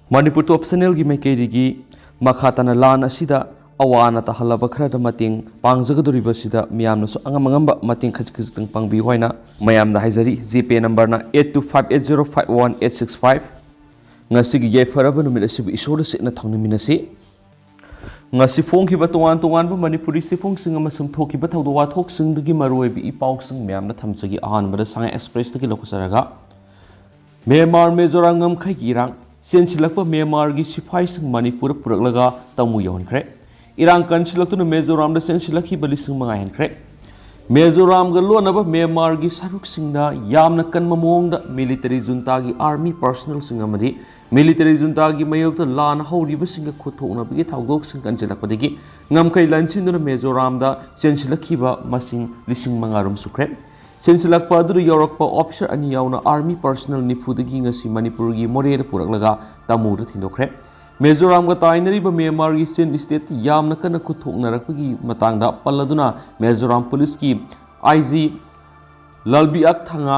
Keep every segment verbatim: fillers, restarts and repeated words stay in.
ꯃꯅꯤꯄꯨꯔ ꯇꯣꯞ ꯆꯦꯅꯦꯜꯒꯤ ꯃꯥꯏꯀꯩꯗꯒꯤ ꯃꯈꯥ ꯇꯥꯅ ꯂꯥꯟ ꯑꯁꯤꯗ ꯑꯋꯥ ꯑꯅꯥ ꯇꯥꯍꯜꯂꯕ ꯈꯔꯗ ꯃꯇꯦꯡ ꯄꯥꯡꯖꯒꯗꯧꯔꯤꯕꯁꯤꯗ ꯃꯤꯌꯥꯝꯅꯁꯨ ꯑꯉꯝ ꯑꯉꯝꯕ ꯃꯇꯦꯡ ꯈꯖꯤꯛ ꯈꯖꯤꯛꯇꯪ ꯄꯥꯡꯕꯤꯌꯨ ꯍꯥꯏꯅ ꯃꯌꯥꯝꯗ ꯍꯥꯏꯖꯔꯤ꯫ ꯖꯤ ꯄꯦ ꯅꯝꯕꯔꯅ eight two five eight zero five one eight six five꯫ ꯉꯁꯤꯒꯤ ꯌꯥꯏꯐꯔꯕ ꯅꯨꯃꯤꯠ ꯑꯁꯤꯕꯨ ꯏꯁꯣꯔꯗ ꯆꯦꯠꯅ ꯊꯧꯅꯤꯃꯤꯟꯅꯁꯤ꯫ ꯉꯁꯤ ꯐꯣꯡꯈꯤꯕ ꯇꯣꯉꯥꯟ ꯇꯣꯉꯥꯟꯕ ꯃꯅꯤꯄꯨꯔꯤ ꯆꯦꯐꯣꯡꯁꯤꯡ ꯑꯃꯁꯨꯡ ꯊꯣꯛꯈꯤꯕ ꯊꯧꯗꯣꯛ ꯋꯥꯊꯣꯛꯁꯤꯡꯗꯒꯤ ꯃꯔꯨꯑꯣꯏꯕ ꯏ ꯄꯥꯎꯁꯤꯡ ꯃꯌꯥꯝꯅ ꯊꯝꯖꯒꯦ꯫ ꯑꯍꯥꯟꯕꯗ ꯁꯉꯥꯏ ꯑꯦꯛꯁꯄ꯭ꯔꯦꯁꯇꯒꯤ ꯂꯧꯈꯠꯆꯔꯒ, ꯃ꯭ꯌꯥꯟꯃꯥꯔ ꯃꯤꯖꯣꯔꯥꯝ ꯉꯝꯈꯩꯒꯤ ꯏꯔꯥꯡ, ꯆꯦꯟꯁꯤꯜꯂꯛꯄ ꯃ꯭ꯌꯥꯟꯃꯥꯔꯒꯤ ꯁꯤꯐꯥꯏꯁꯤꯡ ꯃꯅꯤꯄꯨꯔꯗ ꯄꯨꯔꯛꯂꯒ ꯇꯥꯃꯨ ꯌꯧꯍꯟꯈ꯭ꯔꯦ꯫ ꯏꯔꯥꯡ ꯀꯟꯁꯤꯜꯂꯛꯇꯨꯅ ꯃꯤꯖꯣꯔꯥꯝꯗ ꯆꯦꯟꯁꯤꯜꯂꯛꯈꯤꯕ ꯂꯤꯁꯤꯡ ꯃꯉꯥ ꯍꯦꯟꯈ꯭ꯔꯦ꯫ ꯃꯤꯖꯣꯔꯥꯝꯒ ꯂꯣꯟꯅꯕ ꯃ꯭ꯌꯥꯟꯃꯥꯔꯒꯤ ꯁꯔꯨꯛꯁꯤꯡꯗ ꯌꯥꯝꯅ ꯀꯟꯕ ꯃꯑꯣꯡꯗ ꯃꯤꯂꯤꯇꯔꯤ ꯖꯨꯟꯇꯥꯒꯤ ꯑꯥꯔꯃꯤ ꯄꯔꯁꯣꯅꯦꯜꯁꯤꯡ ꯑꯃꯗꯤ ꯃꯤꯂꯤꯇꯔꯤ ꯖꯨꯟꯇꯥꯒꯤ ꯃꯥꯌꯣꯛꯇ ꯂꯥꯟ ꯍꯧꯔꯤꯕꯁꯤꯡꯒ ꯈꯨꯠ ꯊꯣꯛꯅꯕꯒꯤ ꯊꯧꯗꯣꯛꯁꯤꯡ ꯀꯟꯁꯤꯜꯂꯛꯄꯗꯒꯤ ꯉꯝꯈꯩ ꯂꯟꯁꯤꯟꯗꯨꯅ ꯃꯤꯖꯣꯔꯥꯝꯗ ꯆꯦꯟꯁꯤꯜꯂꯛꯈꯤꯕ ꯃꯁꯤꯡ ꯂꯤꯁꯤꯡ ꯃꯉꯥ ꯔꯣꯝ ꯁꯨꯈ꯭ꯔꯦ꯫ ꯆꯦꯟꯁꯤꯜꯂꯛꯄ ꯑꯗꯨꯗ ꯌꯥꯎꯔꯛꯄ ꯑꯣꯐꯤꯁꯥꯔ ꯑꯅꯤ ꯌꯥꯎꯅ ꯑꯥꯔꯃꯤ ꯄꯔꯁꯣꯅꯦꯜ ꯅꯤꯐꯨꯗꯒꯤ ꯉꯁꯤ ꯃꯅꯤꯄꯨꯔꯒꯤ ꯃꯣꯔꯦꯗ ꯄꯨꯔꯛꯂꯒ ꯇꯥꯃꯨꯗ ꯊꯤꯟꯗꯣꯛꯈ꯭ꯔꯦ꯫ ꯃꯤꯖꯣꯔꯥꯝꯒ ꯇꯥꯏꯅꯔꯤꯕ ꯃ꯭ꯌꯥꯟꯃꯥꯔꯒꯤ ꯆꯤꯟ ꯁ꯭ꯇꯦꯠꯇ ꯌꯥꯝꯅ ꯀꯟꯅ ꯈꯨꯠ ꯊꯣꯛꯅꯔꯛꯄꯒꯤ ꯃꯇꯥꯡꯗ ꯄꯜꯂꯗꯨꯅ ꯃꯤꯖꯣꯔꯥꯝ ꯄꯨꯂꯤꯁꯀꯤ ꯑꯥꯏ ꯖꯤ ꯂꯜꯕꯤꯑꯥꯛ ꯊꯪꯉꯥ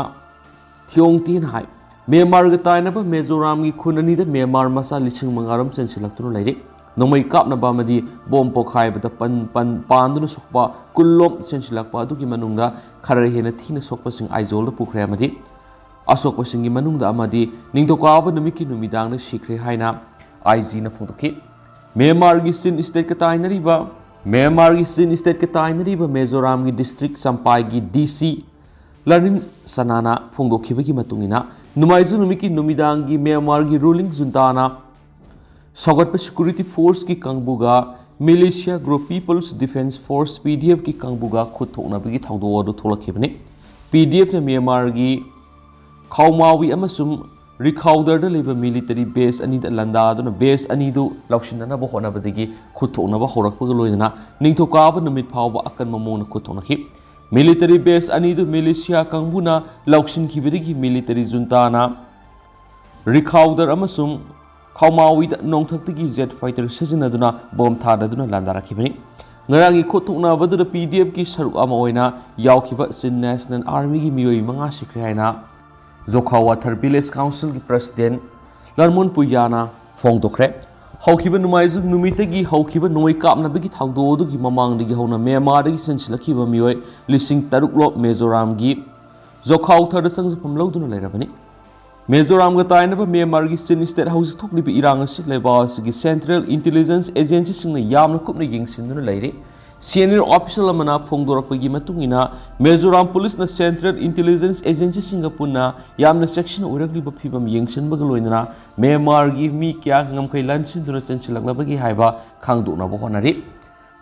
ꯊꯤꯑꯣꯡꯇꯤꯅ ꯍꯥꯏ, ꯃ꯭ꯌꯥꯟꯃꯥꯔꯒ ꯇꯥꯏꯅꯕ ꯃꯤꯖꯣꯔꯥꯝꯒꯤ ꯈꯨꯟ ꯑꯅꯤꯗ ꯃ꯭ꯌꯥꯟꯃꯥꯔ ꯃꯆꯥ ꯂꯤꯁꯤꯡ ꯃꯉꯥ ꯔꯣꯝ ꯆꯦꯟꯁꯤꯜꯂꯛꯇꯨꯅ ꯂꯩꯔꯦ꯫ ꯅꯣꯡꯃꯩ ꯀꯥꯞꯅꯕ ꯑꯃꯗꯤ ꯕꯣꯝ ꯄꯣꯈꯥꯏꯕꯗ ꯄꯟ-, ꯄꯟ-, ꯄꯥꯟꯗꯨꯅ ꯁꯣꯛꯄ ꯀꯨꯟ ꯂꯣꯝ ꯆꯦꯟꯁꯤꯜꯂꯛꯄ ꯑꯗꯨꯒꯤ ꯃꯅꯨꯡꯗ ꯈꯔ ꯍꯦꯟꯅ ꯊꯤꯅ ꯁꯣꯛꯄꯁꯤꯡ ꯑꯥꯏꯖꯣꯜꯗ ꯄꯨꯈ꯭ꯔꯦ ꯑꯃꯗꯤ ꯑꯁꯣꯛꯄꯁꯤꯡꯒꯤ ꯃꯅꯨꯡꯗ ꯑꯃꯗꯤ ꯅꯤꯡꯊꯧꯀꯥꯕ ꯅꯨꯃꯤꯠꯀꯤ ꯅꯨꯃꯤꯗꯥꯡꯗ ꯁꯤꯈ꯭ꯔꯦ ꯍꯥꯏꯅ ꯑꯥꯏ ꯖꯤꯅ ꯐꯣꯡꯗꯣꯛꯈꯤ꯫ ꯃ꯭ꯌꯥꯟꯃꯥꯔꯒꯤ ꯆꯤꯟ ꯁ꯭ꯇꯦꯠꯀ ꯇꯥꯏꯅꯔꯤꯕ, ꯃ꯭ꯌꯥꯟꯃꯥꯔꯒꯤ ꯆꯤꯟ ꯁ꯭ꯇꯦꯠꯀ ꯇꯥꯏꯅꯔꯤꯕ ꯃꯤꯖꯣꯔꯥꯝꯒꯤ ꯗꯤꯁꯇ꯭ꯔꯤꯛ ꯆꯝꯄꯥꯏꯒꯤ ꯗꯤ ꯁꯤ ꯂꯔꯅꯤꯟ ꯁꯅꯥꯅ ꯐꯣꯡꯗꯣꯛꯈꯤꯕꯒꯤ ꯃꯇꯨꯡ ꯏꯟꯅ, ꯅꯣꯡꯃꯥꯏꯖꯤꯡ ꯅꯨꯃꯤꯠꯀꯤ ꯅꯨꯃꯤꯗꯥꯡꯒꯤ ꯃ꯭ꯌꯥꯟꯃꯥꯔꯒꯤ ꯔꯨꯂꯤꯡ ꯖꯨꯟꯇꯥꯅ ꯁꯧꯒꯠꯄ ꯁꯦꯀ꯭ꯌꯨꯔꯤꯇꯤ ꯐꯣꯔꯁꯀꯤ ꯀꯥꯡꯕꯨꯒ militia group people's defence force, P D ꯑꯦꯐꯀꯤ ꯀꯥꯡꯕꯨꯒ ꯈꯨꯠ ꯊꯣꯛꯅꯕꯒꯤ ꯊꯧꯗꯣꯛ ꯑꯗꯨ ꯊꯣꯛꯂꯛꯈꯤꯕꯅꯤ꯫ ꯄꯤ ꯗꯤ ꯑꯦꯐꯅ ꯃ꯭ꯌꯥꯟꯃꯥꯔꯒꯤ ꯈꯥꯎꯃꯥꯋꯤ ꯑꯃꯁꯨꯡ ꯔꯤꯈꯥꯎꯗꯔꯗ ꯂꯩꯕ ꯃꯤꯂꯤꯇꯔꯤ ꯕꯦꯁ ꯑꯅꯤꯗ ꯂꯥꯟꯗꯥꯗꯨꯅ ꯕꯦꯁ ꯑꯅꯤꯗꯨ ꯂꯧꯁꯤꯟꯅꯅꯕ ꯍꯣꯠꯅꯕꯗꯒꯤ ꯈꯨꯠ ꯊꯣꯛꯅꯕ ꯍꯧꯔꯛꯄꯒ ꯂꯣꯏꯅꯅ ꯅꯤꯡꯊꯧꯀꯥꯕ ꯅꯨꯃꯤꯠ ꯐꯥꯎꯕ ꯑꯀꯟꯕ ꯃꯑꯣꯡꯗ ꯈꯨꯠ ꯊꯣꯛꯅꯈꯤ꯫ ꯃꯤꯂꯤꯇꯔꯤ ꯕꯦꯁ ꯑꯅꯤꯗꯨ ꯃꯤꯂꯤꯁꯤꯌꯥ ꯀꯥꯡꯕꯨꯅ ꯂꯧꯁꯤꯟꯈꯤꯕꯗꯒꯤ ꯃꯤꯂꯤꯇꯔꯤ ꯖꯨꯟꯇꯥꯅ ꯔꯤꯈꯥꯎꯗꯔ ꯑꯃꯁꯨꯡ ꯈꯥꯎꯃꯥꯋꯤꯗ ꯅꯣꯡꯊꯛꯇꯒꯤ ꯖꯦꯠ ꯐꯥꯏꯇꯔ ꯁꯤꯖꯤꯟꯅꯗꯨꯅ ꯕꯣꯝ ꯊꯥꯗꯗꯨꯅ ꯂꯥꯟꯗꯥꯔꯛꯈꯤꯕꯅꯤ꯫ ꯉꯔꯥꯡꯒꯤ ꯈꯨꯠ ꯊꯣꯛꯅꯕꯗꯨꯗ ꯄꯤ ꯗꯤ ꯑꯦꯐꯀꯤ ꯁꯔꯨꯛ ꯑꯃ ꯑꯣꯏꯅ ꯌꯥꯎꯈꯤꯕ ꯆꯤꯟ ꯅꯦꯁꯅꯦꯜ ꯑꯥꯔꯃꯤꯒꯤ ꯃꯤꯑꯣꯏ ꯃꯉꯥ ꯁꯤꯈ꯭ꯔꯦ ꯍꯥꯏꯅ ꯖꯣꯈꯥꯋꯥꯊꯔ ꯚꯤꯂꯦꯖ ꯀꯥꯎꯟꯁꯤꯜꯒꯤ ꯄ꯭ꯔꯁꯤꯗꯦꯟ ꯂꯔꯃꯣꯟ ꯄꯨꯌꯥꯅ ꯐꯣꯡꯗꯣꯛꯈ꯭ꯔꯦ꯫ ꯍꯧꯈꯤꯕ ꯅꯣꯡꯃꯥꯏꯖꯤꯡ ꯅꯨꯃꯤꯠꯇꯒꯤ ꯍꯧꯈꯤꯕ ꯅꯣꯡꯃꯩ ꯀꯥꯞꯅꯕꯒꯤ ꯊꯧꯗꯣꯛ ꯑꯗꯨꯒꯤ ꯃꯃꯥꯡꯗꯒꯤ ꯍꯧꯅ ꯃ꯭ꯌꯥꯟꯃꯥꯔꯗꯒꯤ ꯆꯦꯟꯁꯤꯜꯂꯛꯈꯤꯕ ꯃꯤꯑꯣꯏ ꯂꯤꯁꯤꯡ ꯇꯔꯨꯛ ꯂꯣꯝ ꯃꯤꯖꯣꯔꯥꯝꯒꯤ ꯖꯣꯈꯥꯎꯊꯔꯗ ꯆꯪꯖꯐꯝ ꯂꯧꯗꯨꯅ ꯂꯩꯔꯕꯅꯤ꯫ ꯃꯤꯖꯣꯔꯥꯝꯒ ꯇꯥꯏꯅꯕ ꯃ꯭ꯌꯥꯟꯃꯥꯔꯒꯤ ꯆꯤꯟ ꯁ꯭ꯇꯦꯠ ꯍꯧꯖꯤꯛ ꯊꯣꯛꯂꯤꯕ ꯏꯔꯥꯡ ꯑꯁꯤ ꯂꯩꯕꯥꯛ ꯑꯁꯤꯒꯤ ꯁꯦꯟꯇ꯭ꯔꯦꯜ ꯏꯟꯇꯦꯂꯤꯖꯦꯟꯁ ꯑꯦꯖꯦꯟꯁꯤꯁꯤꯡꯅ ꯌꯥꯝꯅ ꯀꯨꯞꯅ ꯌꯦꯡꯁꯤꯟꯗꯨꯅ ꯂꯩꯔꯤ꯫ ꯁꯤꯅꯤꯌꯔ ꯑꯣꯐꯤꯁꯤꯌꯦꯜ ꯑꯃꯅ ꯐꯣꯡꯗꯣꯔꯛꯄꯒꯤ ꯃꯇꯨꯡ ꯏꯟꯅ, ꯃꯤꯖꯣꯔꯥꯝ ꯄꯨꯂꯤꯁꯅ ꯁꯦꯟꯇ꯭ꯔꯦꯜ ꯏꯟꯇꯦꯂꯤꯖꯦꯟꯁ ꯑꯦꯖꯦꯟꯁꯤꯁꯤꯡꯒ ꯄꯨꯟꯅ ꯌꯥꯝꯅ ꯆꯦꯛꯁꯤꯟꯅ ꯑꯣꯏꯔꯛꯂꯤꯕ ꯐꯤꯕꯝ ꯌꯦꯡꯁꯤꯟꯕꯒ ꯂꯣꯏꯅꯅ ꯃ꯭ꯌꯥꯟꯃꯥꯔꯒꯤ ꯃꯤ ꯀꯌꯥ ꯉꯝꯈꯩ ꯂꯥꯟꯁꯤꯟꯗꯨꯅ ꯆꯦꯟꯁꯤꯜꯂꯛꯂꯕꯒꯦ ꯍꯥꯏꯕ ꯈꯪꯗꯣꯛꯅꯕ ꯍꯣꯠꯅꯔꯤ꯫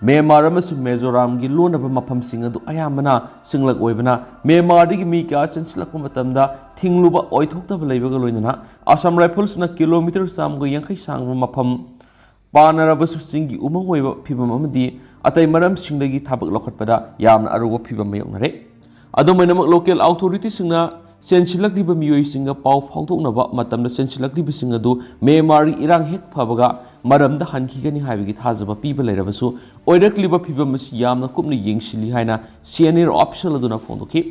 ꯃ꯭ꯌꯥꯟꯃꯥꯔ ꯑꯃꯁꯨꯡ ꯃꯤꯖꯣꯔꯥꯝꯒꯤ ꯂꯣꯟꯅꯕ ꯃꯐꯝꯁꯤꯡ ꯑꯗꯨ ꯑꯌꯥꯝꯕꯅ ꯆꯤꯡꯂꯛ ꯑꯣꯏꯕꯅ, ꯃ꯭ꯌꯥꯟꯃꯥꯔꯗꯒꯤ ꯃꯤ ꯀꯌꯥ ꯆꯦꯟꯁꯤꯜꯂꯛꯄ ꯃꯇꯝꯗ ꯊꯤꯡꯂꯨꯕ ꯑꯣꯏꯊꯣꯛꯇꯕ ꯂꯩꯕꯒ ꯂꯣꯏꯅꯅ ꯑꯁꯥꯝ ꯔꯥꯏꯐꯜꯁꯅ ꯀꯤꯂꯣꯃꯤꯇꯔ ꯆꯥꯝꯃꯒ ꯌꯥꯡꯈꯩ ꯁꯥꯡꯕ ꯃꯐꯝ ꯄꯥꯟꯅꯔꯕꯁꯨ ꯆꯤꯡꯒꯤ ꯎꯃꯪ ꯑꯣꯏꯕ ꯐꯤꯕꯝ ꯑꯃꯗꯤ ꯑꯇꯩ ꯃꯔꯝꯁꯤꯡꯗꯒꯤ ꯊꯕꯛ ꯂꯧꯈꯠꯄꯗ ꯌꯥꯝꯅ ꯑꯔꯨꯕ ꯐꯤꯕꯝ ꯃꯥꯌꯣꯛꯅꯔꯦ꯫ ꯑꯗꯨꯝ ꯑꯣꯏꯅꯃꯛ, ꯂꯣꯀꯦꯜ ꯑꯣꯊꯣꯔꯤꯇꯤꯁꯤꯡꯅ ꯆꯦꯟꯁꯤꯜꯂꯛꯂꯤꯕ ꯃꯤꯑꯣꯏꯁꯤꯡꯒ ꯄꯥꯎ ꯐꯥꯎꯗꯣꯛꯅꯕ ꯃꯇꯝꯗ ꯆꯦꯟꯁꯤꯜꯂꯛꯂꯤꯕꯁꯤꯡ ꯑꯗꯨ ꯃ꯭ꯌꯥꯟꯃꯥꯔꯒꯤ ꯏꯔꯥꯡ ꯍꯦꯛ ꯐꯕꯒ ꯃꯔꯝꯗ ꯍꯟꯈꯤꯒꯅꯤ ꯍꯥꯏꯕꯒꯤ ꯊꯥꯖꯕ ꯄꯤꯕ ꯂꯩꯔꯕꯁꯨ, ꯑꯣꯏꯔꯛꯂꯤꯕ ꯐꯤꯕꯝ ꯑꯁꯤ ꯌꯥꯝꯅ ꯀꯨꯞꯅ ꯌꯦꯡꯁꯤꯜꯂꯤ ꯍꯥꯏꯅ ꯁꯤꯅꯤꯌꯔ ꯑꯣꯐꯤꯁꯤꯌꯦꯜ ꯑꯗꯨꯅ ꯐꯣꯡꯗꯣꯛꯈꯤ꯫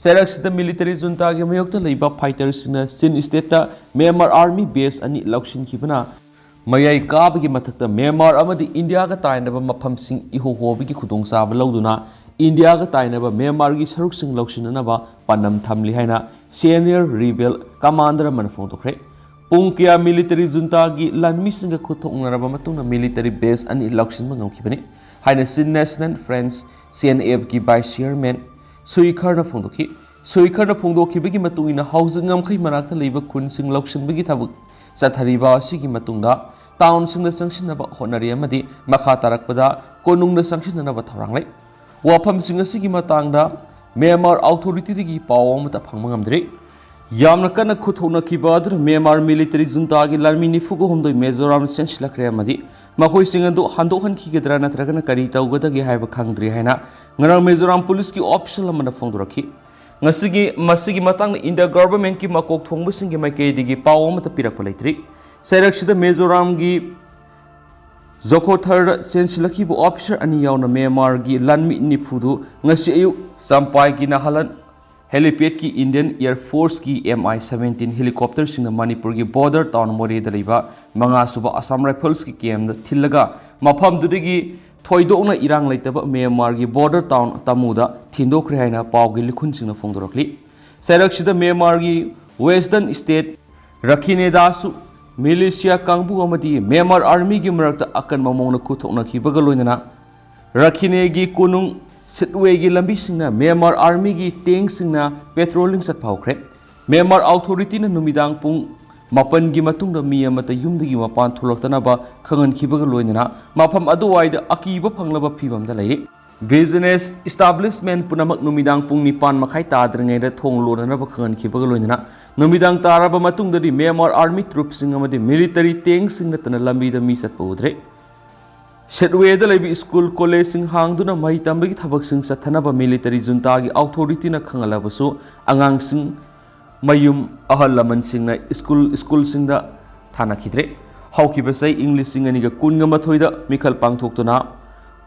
ꯆꯩꯔꯛꯁꯤꯗ ꯃꯤꯂꯤꯇꯔꯤ ꯖꯨꯟꯇꯥꯒꯤ ꯃꯥꯌꯣꯛꯇ ꯂꯩꯕ ꯐꯥꯏꯇꯔꯁꯤꯡꯅ ꯆꯤꯟ ꯁ꯭ꯇꯦꯠꯇ ꯃ꯭ꯌꯥꯟꯃꯥꯔ ꯑꯥꯔꯃꯤ ꯕꯦꯁ ꯑꯅꯤ ꯂꯧꯁꯤꯟꯈꯤꯕꯅ ꯃꯌꯥꯏ ꯀꯥꯕꯒꯤ ꯃꯊꯛꯇ ꯃ꯭ꯌꯥꯟꯃꯥꯔ ꯑꯃꯗꯤ ꯏꯟꯗꯤꯌꯥꯒ ꯇꯥꯏꯅꯕ ꯃꯐꯝꯁꯤꯡ ꯏꯍꯣ ꯍꯣꯕꯒꯤ ꯈꯨꯗꯣꯡꯆꯥꯕ ꯂꯧꯗꯨꯅ ꯏꯟꯗꯤꯌꯥꯒ ꯇꯥꯏꯅꯕ ꯃ꯭ꯌꯥꯟꯃꯥꯔꯒꯤ ꯁꯔꯨꯛꯁꯤꯡ ꯂꯧꯁꯤꯟꯅꯅꯕ ꯄꯥꯟꯗꯝ ꯊꯝꯂꯤ ꯍꯥꯏꯅ ꯁꯤꯅꯤꯌꯔ ꯔꯤꯕꯦꯜ ꯀꯃꯥꯟꯗꯔ ꯑꯃꯅ ꯐꯣꯡꯗꯣꯛꯈ꯭ꯔꯦ꯫ ꯄꯨꯡ ꯀꯌꯥ ꯃꯤꯂꯤꯇꯔꯤ ꯖꯨꯟꯇꯥꯒꯤ ꯂꯥꯟꯃꯤꯁꯤꯡꯒ ꯈꯨꯠ ꯊꯣꯛꯅꯔꯕ ꯃꯇꯨꯡꯗ ꯃꯤꯂꯤꯇꯔꯤ ꯕꯦꯁ ꯑꯅꯤ ꯂꯧꯁꯤꯟꯕ ꯉꯝꯈꯤꯕꯅꯤ ꯍꯥꯏꯅ Chin national front, C N ꯑꯦꯐꯀꯤ ꯚꯥꯏꯁ ꯆꯤꯌꯔꯃꯦꯟ ꯁꯨꯏꯈꯔꯅ ꯐꯣꯡꯗꯣꯛꯈꯤ꯫ ꯁꯨꯏꯈꯔꯅ ꯐꯣꯡꯗꯣꯛꯈꯤꯕꯒꯤ ꯃꯇꯨꯡ ꯏꯟꯅ, ꯍꯧꯖꯤꯛ ꯉꯝꯈꯩ ꯃꯅꯥꯛꯇ ꯂꯩꯕ ꯈꯨꯟꯁꯤꯡ ꯂꯧꯁꯤꯟꯕꯒꯤ ꯊꯕꯛ ꯆꯠꯊꯔꯤꯕ ꯑꯁꯤꯒꯤ ꯃꯇꯨꯡꯗ ꯇꯥꯎꯟꯁꯤꯡꯗ ꯆꯪꯁꯤꯟꯅꯕ ꯍꯣꯠꯅꯔꯤ ꯑꯃꯗꯤ ꯃꯈꯥ ꯇꯥꯔꯛꯄꯗ ꯀꯣꯅꯨꯡꯗ ꯆꯪꯁꯤꯟꯅꯅꯕ ꯊꯧꯔꯥꯡ ꯂꯩ꯫ ꯋꯥꯐꯝꯁꯤꯡ ꯑꯁꯤꯒꯤ ꯃꯇꯥꯡꯗ ꯃ꯭ꯌꯥꯟꯃꯥꯔ ꯑꯣꯊꯣꯔꯤꯇꯤꯗꯒꯤ ꯄꯥꯎ ꯑꯃꯠꯇ ꯐꯪꯕ ꯉꯝꯗ꯭ꯔꯤ꯫ ꯌꯥꯝꯅ ꯀꯟꯅ ꯈꯨꯠꯊꯣꯛꯅꯈꯤꯕ ꯑꯗꯨꯅ ꯃ꯭ꯌꯥꯟꯃꯥꯔ ꯃꯤꯂꯤꯇꯔꯤ ꯖꯨꯟꯇꯥꯒꯤ ꯂꯥꯟꯃꯤ ꯅꯤꯐꯨꯒ ꯍꯨꯝꯗꯣꯏ ꯃꯤꯖꯣꯔꯥꯝꯗ ꯆꯦꯟꯁꯤꯜꯂꯛꯈ꯭ꯔꯦ ꯑꯃꯗꯤ ꯃꯈꯣꯏꯁꯤꯡ ꯑꯗꯨ ꯍꯟꯗꯣꯛꯍꯟꯈꯤꯒꯗ꯭ꯔꯥ ꯅꯠꯇ꯭ꯔꯒꯅ ꯀꯔꯤ ꯇꯧꯒꯗꯒꯦ ꯍꯥꯏꯕ ꯈꯪꯗ꯭ꯔꯤ ꯍꯥꯏꯅ ꯉꯔꯥꯡ ꯃꯤꯖꯣꯔꯥꯝ ꯄꯨꯂꯤꯁꯀꯤ ꯑꯣꯐꯤꯁꯤꯌꯦꯜ ꯑꯃꯅ ꯐꯣꯡꯗꯣꯔꯛꯈꯤ꯫ ꯉꯁꯤꯒꯤ, ꯃꯁꯤꯒꯤ ꯃꯇꯥꯡꯗ ꯏꯟꯗꯤꯌꯥ ꯒꯚꯔꯟꯃꯦꯟꯠꯀꯤ ꯃꯀꯣꯛ ꯊꯣꯡꯕꯁꯤꯡꯒꯤ ꯃꯥꯏꯀꯩꯗꯒꯤ ꯄꯥꯎ ꯑꯃꯠꯇ ꯄꯤꯔꯛꯄ ꯂꯩꯇ꯭ꯔꯤ꯫ ꯆꯩꯔꯛꯁꯤꯗ ꯃꯤꯖꯣꯔꯥꯝꯒꯤ ꯖꯣꯈꯣꯊꯔꯗ ꯆꯦꯟꯁꯤꯜꯂꯛꯈꯤꯕ ꯑꯣꯐꯤꯁꯥꯔ ꯑꯅꯤ ꯌꯥꯎꯅ ꯃ꯭ꯌꯥꯟꯃꯥꯔꯒꯤ ꯂꯥꯟꯃꯤ ꯅꯤꯐꯨꯗꯨ ꯉꯁꯤ ꯑꯌꯨꯛ ꯆꯝꯄꯥꯏꯒꯤ ꯅꯥꯍꯥꯂꯥꯟ Helipad ꯀꯤ Indian Air Force ꯀꯤ M I seventeen helicopter ꯁꯤꯡꯅ ꯃꯅꯤꯄꯨꯔꯒꯤ border town ꯃꯣꯔꯦꯗ ꯂꯩꯕ ꯃꯉꯥ ꯁꯨꯕ Assam Rifles ꯀꯤ camp ꯇ ꯊꯤꯜꯂꯒ ꯃꯐꯝꯗꯨꯗꯒꯤ ꯊꯣꯏꯗꯣꯛꯅ ꯏꯔꯥꯡ ꯂꯩꯇꯕ ꯃ꯭ꯌꯥꯟꯃꯥꯔꯒꯤ border town ꯇꯃꯨꯗ ꯊꯤꯟꯗꯣꯛꯈ꯭ꯔꯦ ꯍꯥꯏꯅ ꯄꯥꯎꯒꯤ ꯂꯤꯈꯨꯟꯁꯤꯡꯅ ꯐꯣꯡꯗꯣꯔꯛꯂꯤ꯫ ꯆꯩꯔꯛꯁꯤꯗ ꯃ꯭ꯌꯥꯟꯃꯥꯔꯒꯤ western state ꯔꯈꯤꯅꯦꯗꯁꯨ ꯃꯤꯂꯤꯁꯤꯌꯥ ꯀꯥꯡꯕꯨ ꯑꯃꯗꯤ ꯃ꯭ꯌꯥꯟꯃꯥꯔ army ꯒꯤ ꯃꯔꯛꯇ ꯑꯀꯟꯕ ꯃꯑꯣꯡꯗ ꯈꯨꯠꯊꯣꯛꯅꯈꯤꯕꯒ ꯂꯣꯏꯅꯅ ꯔꯈꯤꯅꯦꯒꯤ ꯀꯣꯅꯨꯡ ꯁꯤꯠꯋꯦꯒꯤ ꯂꯝꯕꯤꯁꯤꯡꯅ ꯃ꯭ꯌꯥꯟꯃꯥꯔ army ꯒꯤ tank ꯁꯤꯡꯅ patrolling ꯆꯠꯄ ꯍꯧꯈ꯭ꯔꯦ꯫ ꯃ꯭ꯌꯥꯟꯃꯥꯔ authority ꯅ ꯅꯨꯃꯤꯗꯥꯡ ꯄꯨꯡ ꯃꯥꯄꯟꯒꯤ ꯃꯇꯨꯡꯗ ꯃꯤ ꯑꯃꯠꯇ ꯌꯨꯝꯗꯒꯤ ꯃꯄꯥꯟ ꯊꯣꯛꯂꯛꯇꯅꯕ ꯈꯪꯍꯟꯈꯤꯕꯒ ꯂꯣꯏꯅꯅ ꯃꯐꯝ ꯑꯗꯨꯋꯥꯏꯗ ꯑꯀꯤꯕ ꯐꯪꯂꯕ ꯐꯤꯚꯝꯗ ꯂꯩꯔꯤ꯫ Business establishment ꯄꯨꯝꯅꯃꯛ ꯅꯨꯃꯤꯗꯥꯡ ꯄꯨꯡ ꯅꯤꯄꯥꯟ ꯃꯈꯥꯏ ꯇꯥꯗ꯭ꯔꯤꯉꯩꯗ ꯊꯣꯡ ꯂꯣꯟꯅꯅꯕ ꯈꯪꯍꯟꯈꯤꯕꯒ ꯂꯣꯏꯅꯅ ꯅꯨꯃꯤꯗꯥꯡ ꯇꯥꯔꯕ ꯃꯇꯨꯡꯗꯗꯤ ꯃ꯭ꯌꯥꯟꯃꯥꯔ army troops ꯁꯤꯡ ꯑꯃꯗꯤ military tank ꯁꯤꯡ ꯅꯠꯇꯅ ꯂꯝꯕꯤꯗ ꯃꯤ ꯆꯠꯄ ꯎꯗ꯭ꯔꯦ꯫ ꯁꯤꯠꯋꯦꯗ ꯂꯩꯕ school college ꯁꯤꯡ ꯍꯥꯡꯗꯨꯅ ꯃꯍꯩ ꯇꯝꯕꯒꯤ ꯊꯕꯛꯁꯤꯡ ꯆꯠꯊꯅꯕ military junta ꯒꯤ authority ꯅ ꯈꯪꯍꯜꯂꯕꯁꯨ ꯑꯉꯥꯡꯁꯤꯡ, ꯃꯌꯨꯝ, ꯑꯍꯜ ꯂꯃꯟꯁꯤꯡꯅ school, school ꯁꯤꯡꯗ ꯊꯥꯅꯈꯤꯗ꯭ꯔꯦ꯫ ꯍꯧꯈꯤꯕ ꯆꯍꯤ ꯏꯪ ꯂꯤꯁꯤꯡ ꯑꯅꯤꯒ ꯀꯨꯟꯒ ꯃꯥꯊꯣꯏꯗ ꯃꯤꯈꯜ ꯄꯥꯡꯊꯣꯛꯇꯨꯅ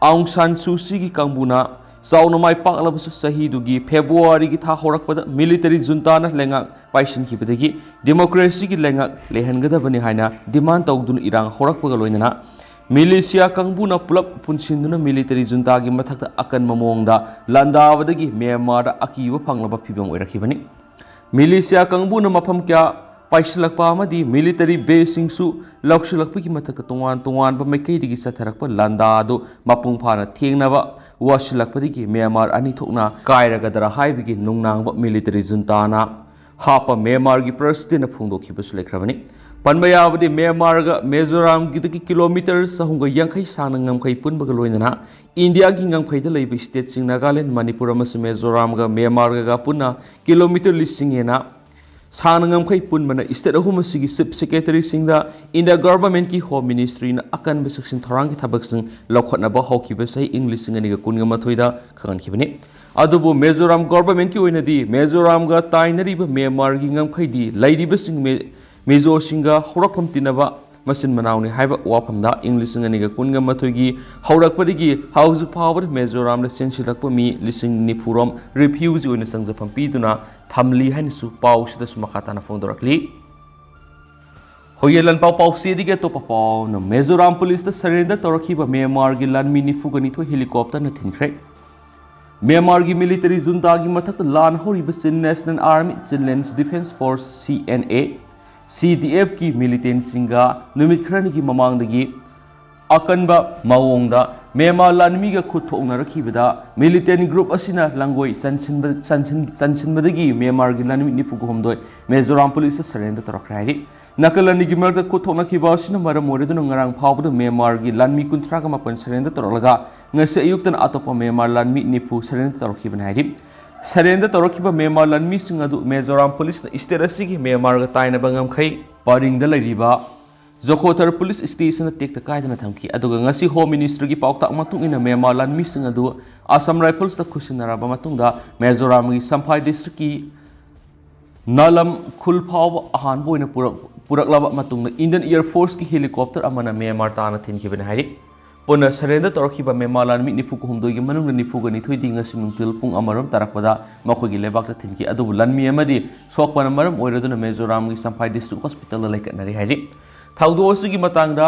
ꯑꯥꯎꯡ ꯁꯥꯟ ꯁꯨ ꯆꯤꯒꯤ ꯀꯥꯡꯕꯨꯅ ꯆꯥꯎꯅ ꯃꯥꯏ ꯄꯥꯛꯂꯕꯁꯨ ꯆꯍꯤꯗꯨꯒꯤ February ꯒꯤ ꯊꯥ ꯍꯧꯔꯛꯄꯗ military junta ꯅ ꯂꯩꯉꯥꯛ ꯄꯥꯏꯁꯤꯟꯈꯤꯕꯗꯒꯤ democracy ꯒꯤ ꯂꯩꯉꯥꯛ ꯂꯩꯍꯟꯒꯗꯕꯅꯤ ꯍꯥꯏꯅ demand ꯇꯧꯗꯨꯅ ꯏꯔꯥꯡ ꯍꯧꯔꯛꯄꯒ ꯂꯣꯏꯅꯅ ꯃꯤꯂꯤꯁꯤꯌꯥ ꯀꯥꯡꯕꯨꯅ ꯄꯨꯂꯞ ꯄꯨꯟꯁꯤꯟꯗꯨꯅ military junta ꯒꯤ ꯃꯊꯛꯇ ꯑꯀꯟꯕ ꯃꯑꯣꯡꯗ ꯂꯥꯟꯗꯥꯕꯗꯒꯤ ꯃ꯭ꯌꯥꯟꯃꯥꯔꯗ ꯑꯀꯤꯕ ꯐꯪꯂꯕ ꯐꯤꯚꯝ ꯑꯣꯏꯔꯛꯈꯤꯕꯅꯤ꯫ ꯃꯤꯂꯤꯁꯤꯌꯥ ꯀꯥꯡꯕꯨꯅ ꯃꯐꯝ ꯀꯌꯥ ꯄꯥꯏꯁꯤꯜꯂꯛꯄ ꯑꯃꯗꯤ military base ꯁꯤꯡꯁꯨ ꯂꯧꯁꯤꯜꯂꯛꯄꯒꯤ ꯃꯊꯛꯇ ꯇꯣꯉꯥꯟ ꯇꯣꯉꯥꯟꯕ ꯃꯥꯏꯀꯩꯗꯒꯤ ꯆꯠꯊꯔꯛꯄ ꯂꯥꯟꯗꯥ ꯑꯗꯨ ꯃꯄꯨꯡ ꯐꯥꯅ ꯊꯦꯡꯅꯕ ꯋꯥꯁꯤꯜꯂꯛꯄꯗꯒꯤ ꯃ꯭ꯌꯥꯟꯃꯥꯔ ꯑꯅꯤ ꯊꯣꯛꯅ ꯀꯥꯏꯔꯒꯗ꯭ꯔꯥ ꯍꯥꯏꯕꯒꯤ ꯅꯨꯡꯅꯥꯡꯕ military junta ꯅ ꯍꯥꯞꯄ ꯃ꯭ꯌꯥꯟꯃꯥꯔꯒꯤ president ꯅ ꯐꯣꯡꯗꯣꯛꯈꯤꯕꯁꯨ ꯂꯩꯈ꯭ꯔꯕꯅꯤ꯫ ꯄꯟꯕ ꯌꯥꯕꯗꯤ ꯃ꯭ꯌꯥꯟꯃꯥꯔꯒ ꯃꯤꯖꯣꯔꯥꯝꯒꯤꯗꯒꯤ kilometre ꯆꯍꯨꯝꯒ ꯌꯥꯡꯈꯩ ꯁꯥꯡꯅ ꯉꯝꯈꯩ ꯄꯨꯟꯕꯒ ꯂꯣꯏꯅꯅ ꯏꯟꯗꯤꯌꯥꯒꯤ ꯉꯝꯈꯩꯗ ꯂꯩꯕ state ꯁꯤꯡ ꯅꯥꯒꯥꯂꯦꯟ, ꯃꯅꯤꯄꯨꯔ ꯑꯃꯁꯨꯡ ꯃꯤꯖꯣꯔꯥꯝꯒ ꯃ꯭ꯌꯥꯟꯃꯥꯔꯒ ꯄꯨꯟꯅ kilometre ꯂꯤꯁꯤꯡ ꯍꯦꯟꯅ ꯁꯥꯡꯅ ꯉꯝꯈꯩ ꯄꯨꯟꯕꯅ state ꯑꯍꯨꯝ ꯑꯁꯤꯒꯤ chief secretary ꯁꯤꯡꯗ India government ꯀꯤ Home Ministry ꯅ ꯑꯀꯟꯕ ꯆꯦꯛꯁꯤꯟ ꯊꯧꯔꯥꯡꯒꯤ ꯊꯕꯛꯁꯤꯡ ꯂꯧꯈꯠꯅꯕ ꯍꯧꯈꯤꯕ ꯆꯍꯤ ꯏꯪ ꯂꯤꯁꯤꯡ ꯑꯅꯤꯒ ꯀꯨꯟꯒ ꯃꯥꯊꯣꯏꯗ ꯈꯪꯍꯟꯈꯤꯕꯅꯤ꯫ ꯑꯗꯨꯕꯨ ꯃꯤꯖꯣꯔꯥꯝ government ꯀꯤ ꯑꯣꯏꯅꯗꯤ ꯃꯤꯖꯣꯔꯥꯝꯒ ꯇꯥꯏꯅꯔꯤꯕ ꯃ꯭ꯌꯥꯟꯃꯥꯔꯒꯤ ꯉꯝꯈꯩꯗꯤ ꯂꯩꯔꯤꯕꯁꯤꯡ ꯃꯤ-, ꯃꯤꯖꯣꯁꯤꯡꯒ ꯍꯧꯔꯛꯐꯝ ꯇꯤꯟꯅꯕ ꯃꯆꯤꯟ ꯃꯅꯥꯎꯅꯤ ꯍꯥꯏꯕ ꯋꯥꯐꯝꯗ ꯏꯪ ꯂꯤꯁꯤꯡ ꯑꯅꯤꯒ ꯀꯨꯟꯒ ꯃꯥꯊꯣꯏꯒꯤ ꯍꯧꯔꯛꯄꯗꯒꯤ ꯍꯧꯖꯤꯛ ꯐꯥꯎꯕꯗ ꯃꯤꯖꯣꯔꯥꯝꯗ ꯆꯦꯟꯁꯤꯜꯂꯛꯄ ꯃꯤ ꯂꯤꯁꯤꯡ ꯅꯤꯐꯨꯔꯣꯝ ꯔꯤꯐ꯭ꯌꯨꯖꯤ ꯑꯣꯏꯅ ꯆꯪꯖꯐꯝ ꯄꯤꯗꯨꯅ ꯊꯝꯂꯤ ꯍꯥꯏꯅꯁꯨ ꯄꯥꯎꯁꯤꯗꯁꯨ ꯃꯈꯥ ꯇꯥꯅ ꯐꯣꯡꯗꯣꯔꯛꯂꯤ꯫ ꯍꯣꯌꯦ ꯂꯟꯄꯥꯎ ꯄꯥꯎꯆꯦꯗꯒꯤ ꯑꯇꯣꯞꯄ ꯄꯥꯎꯅ ꯃꯤꯖꯣꯔꯥꯝ ꯄꯨꯂꯤꯁꯇ ꯁꯔꯦꯟꯗꯔ ꯇꯧꯔꯛꯈꯤꯕ ꯃ꯭ꯌꯥꯟꯃꯥꯔꯒꯤ ꯂꯥꯟꯃꯤ ꯅꯤꯐꯨꯒ ꯅꯤꯊꯣꯏ ꯍꯦꯂꯤꯀꯣꯞꯇꯔꯅ ꯊꯤꯟꯈ꯭ꯔꯦ꯫ ꯃ꯭ꯌꯥꯟꯃꯥꯔꯒꯤ ꯃꯤꯂꯤꯇꯔꯤ ꯖꯨꯟꯇꯥꯒꯤ ꯃꯊꯛꯇ ꯂꯥꯟ ꯍꯧꯔꯤꯕ ꯆꯤꯟ ꯅꯦꯁꯅꯦꯜ ꯑꯥꯔꯃꯤ, ꯆꯤꯟ ꯂꯦꯟꯁ ꯗꯤꯐꯦꯟꯁ ꯐꯣꯔꯁ, ꯁꯤ ꯑꯦꯟ ꯑꯦ, ꯁꯤ ꯗꯤ ꯑꯦꯐꯀꯤ ꯃꯤꯂꯤꯇꯦꯟꯁꯤꯡꯒ ꯅꯨꯃꯤꯠ ꯈꯔꯅꯤꯒꯤ ꯃꯃꯥꯡꯗꯒꯤ ꯑꯀꯟꯕ ꯃꯑꯣꯡꯗ ꯃ꯭ꯌꯥꯟꯃꯥꯔ ꯂꯥꯟꯃꯤꯒ ꯈꯨꯠ ꯊꯣꯛꯅꯔꯛꯈꯤꯕꯗ ꯃꯤꯂꯤꯇꯦꯟ ꯒ꯭ꯔꯨꯞ ꯑꯁꯤꯅ ꯂꯥꯡꯒꯣꯏ ꯆꯟꯁꯤꯟꯕ-, ꯆꯟꯁꯤꯟ-, ꯆꯟꯁꯤꯟꯕꯗꯒꯤ ꯃ꯭ꯌꯥꯟꯃꯥꯔꯒꯤ ꯂꯥꯟꯃꯤ ꯅꯤꯐꯨꯒ ꯍꯨꯝꯗꯣꯏ ꯃꯤꯖꯣꯔꯥꯝ ꯄꯨꯂꯤꯁꯇ ꯁꯔꯦꯟꯗꯔ ꯇꯧꯔꯛꯈ꯭ꯔꯦ ꯍꯥꯏꯔꯤ꯫ ꯅꯥꯀꯜ ꯑꯅꯤꯒꯤ ꯃꯔꯛꯇ ꯈꯨꯠ ꯊꯣꯛꯅꯈꯤꯕ ꯑꯁꯤꯅ ꯃꯔꯝ ꯑꯣꯏꯔꯗꯨꯅ ꯉꯔꯥꯡ ꯐꯥꯎꯕꯗ ꯃ꯭ꯌꯥꯟꯃꯥꯔꯒꯤ ꯂꯥꯟꯃꯤ ꯀꯨꯟꯊ꯭ꯔꯥꯒ ꯃꯥꯄꯟ ꯁꯔꯦꯟꯗꯔ ꯇꯧꯔꯛꯂꯒ ꯉꯁꯤ ꯑꯌꯨꯛꯇꯅ ꯑꯇꯣꯞꯄ ꯃ꯭ꯌꯥꯟꯃꯥꯔ ꯂꯥꯟꯃꯤ ꯅꯤꯐꯨ ꯁꯔꯦꯟꯗꯔ ꯇꯧꯔꯛꯈꯤꯕꯅꯤ ꯍꯥꯏꯔꯤ꯫ ꯁꯔꯦꯟꯗꯔ ꯇꯧꯔꯛꯈꯤꯕ ꯃ꯭ꯌꯥꯟꯃꯥꯔ ꯂꯥꯟꯃꯤꯁꯤꯡ ꯑꯗꯨ ꯃꯤꯖꯣꯔꯥꯝ ꯄꯨꯂꯤꯁꯅ ꯁ꯭ꯇꯦꯠ ꯑꯁꯤꯒꯤ ꯃ꯭ꯌꯥꯟꯃꯥꯔꯒ ꯇꯥꯏꯅꯕ ꯉꯝꯈꯩ ꯄꯔꯤꯡꯗ ꯂꯩꯔꯤꯕ ꯖꯣꯈꯣꯊꯔ ꯄꯨꯂꯤꯁ ꯁ꯭ꯇꯦꯁꯟꯗ ꯇꯦꯛꯇ ꯀꯥꯏꯗꯅ ꯊꯝꯈꯤ꯫ ꯑꯗꯨꯒ ꯉꯁꯤ ꯍꯣꯝ ꯃꯤꯅꯤꯁꯇ꯭ꯔꯤꯒꯤ ꯄꯥꯎꯇꯥꯛ ꯃꯇꯨꯡ ꯏꯟꯅ ꯃ꯭ꯌꯥꯟꯃꯥꯔ ꯂꯥꯟꯃꯤꯁꯤꯡ ꯑꯗꯨ ꯑꯁꯥꯝ ꯔꯥꯏꯐꯜꯁꯇ ꯈꯨꯠꯁꯤꯟꯅꯔꯕ ꯃꯇꯨꯡꯗ ꯃꯤꯖꯣꯔꯥꯝꯒꯤ ꯆꯝꯐꯥꯏ ꯗꯤꯁꯇ꯭ꯔꯤꯛꯀꯤ ꯅꯥꯂꯝ ꯈꯨꯜ ꯐꯥꯎꯕ ꯑꯍꯥꯟꯕ ꯑꯣꯏꯅ ꯄꯨꯔꯛ-, ꯄꯨꯔꯛꯂꯕ ꯃꯇꯨꯡꯗ ꯏꯟꯗꯤꯌꯟ ꯑꯦꯌꯔ ꯐꯣꯔꯁꯀꯤ ꯍꯦꯂꯤꯀꯣꯞꯇꯔ ꯑꯃꯅ ꯃ꯭ꯌꯥꯟꯃꯥꯔ ꯇꯥꯟꯅ ꯊꯤꯟꯈꯤꯕꯅꯤ ꯍꯥꯏꯔꯤ꯫ ꯄꯨꯟꯅ ꯁꯔꯦꯟꯗꯔ ꯇꯧꯔꯛꯈꯤꯕ ꯃ꯭ꯌꯥꯟꯃꯥꯔ ꯂꯥꯟꯃꯤ ꯅꯤꯐꯨꯒ ꯍꯨꯝꯗꯣꯏꯒꯤ ꯃꯅꯨꯡꯗ ꯅꯤꯐꯨꯒ ꯅꯤꯊꯣꯏꯗꯤ ꯉꯁꯤ ꯅꯨꯡꯊꯤꯜ ꯄꯨꯡ ꯑꯃꯔꯣꯝ ꯇꯥꯔꯛꯄꯗ ꯃꯈꯣꯏꯒꯤ ꯂꯩꯕꯥꯛꯇ ꯊꯤꯟꯈꯤ꯫ ꯑꯗꯨꯕꯨ ꯂꯥꯟꯃꯤ ꯑꯃꯗꯤ ꯁꯣꯛꯄꯅ ꯃꯔꯝ ꯑꯣꯏꯔꯗꯨꯅ ꯃꯤꯖꯣꯔꯥꯝꯒꯤ ꯆꯝꯐꯥꯏ ꯗꯤꯁꯇ꯭ꯔꯤꯛ ꯍꯣꯁꯄꯤꯇꯥꯜꯗ ꯂꯩꯈꯠꯅꯔꯤ ꯍꯥꯏꯔꯤ꯫ ꯊꯧꯗꯣꯛ ꯑꯁꯤꯒꯤ ꯃꯇꯥꯡꯗ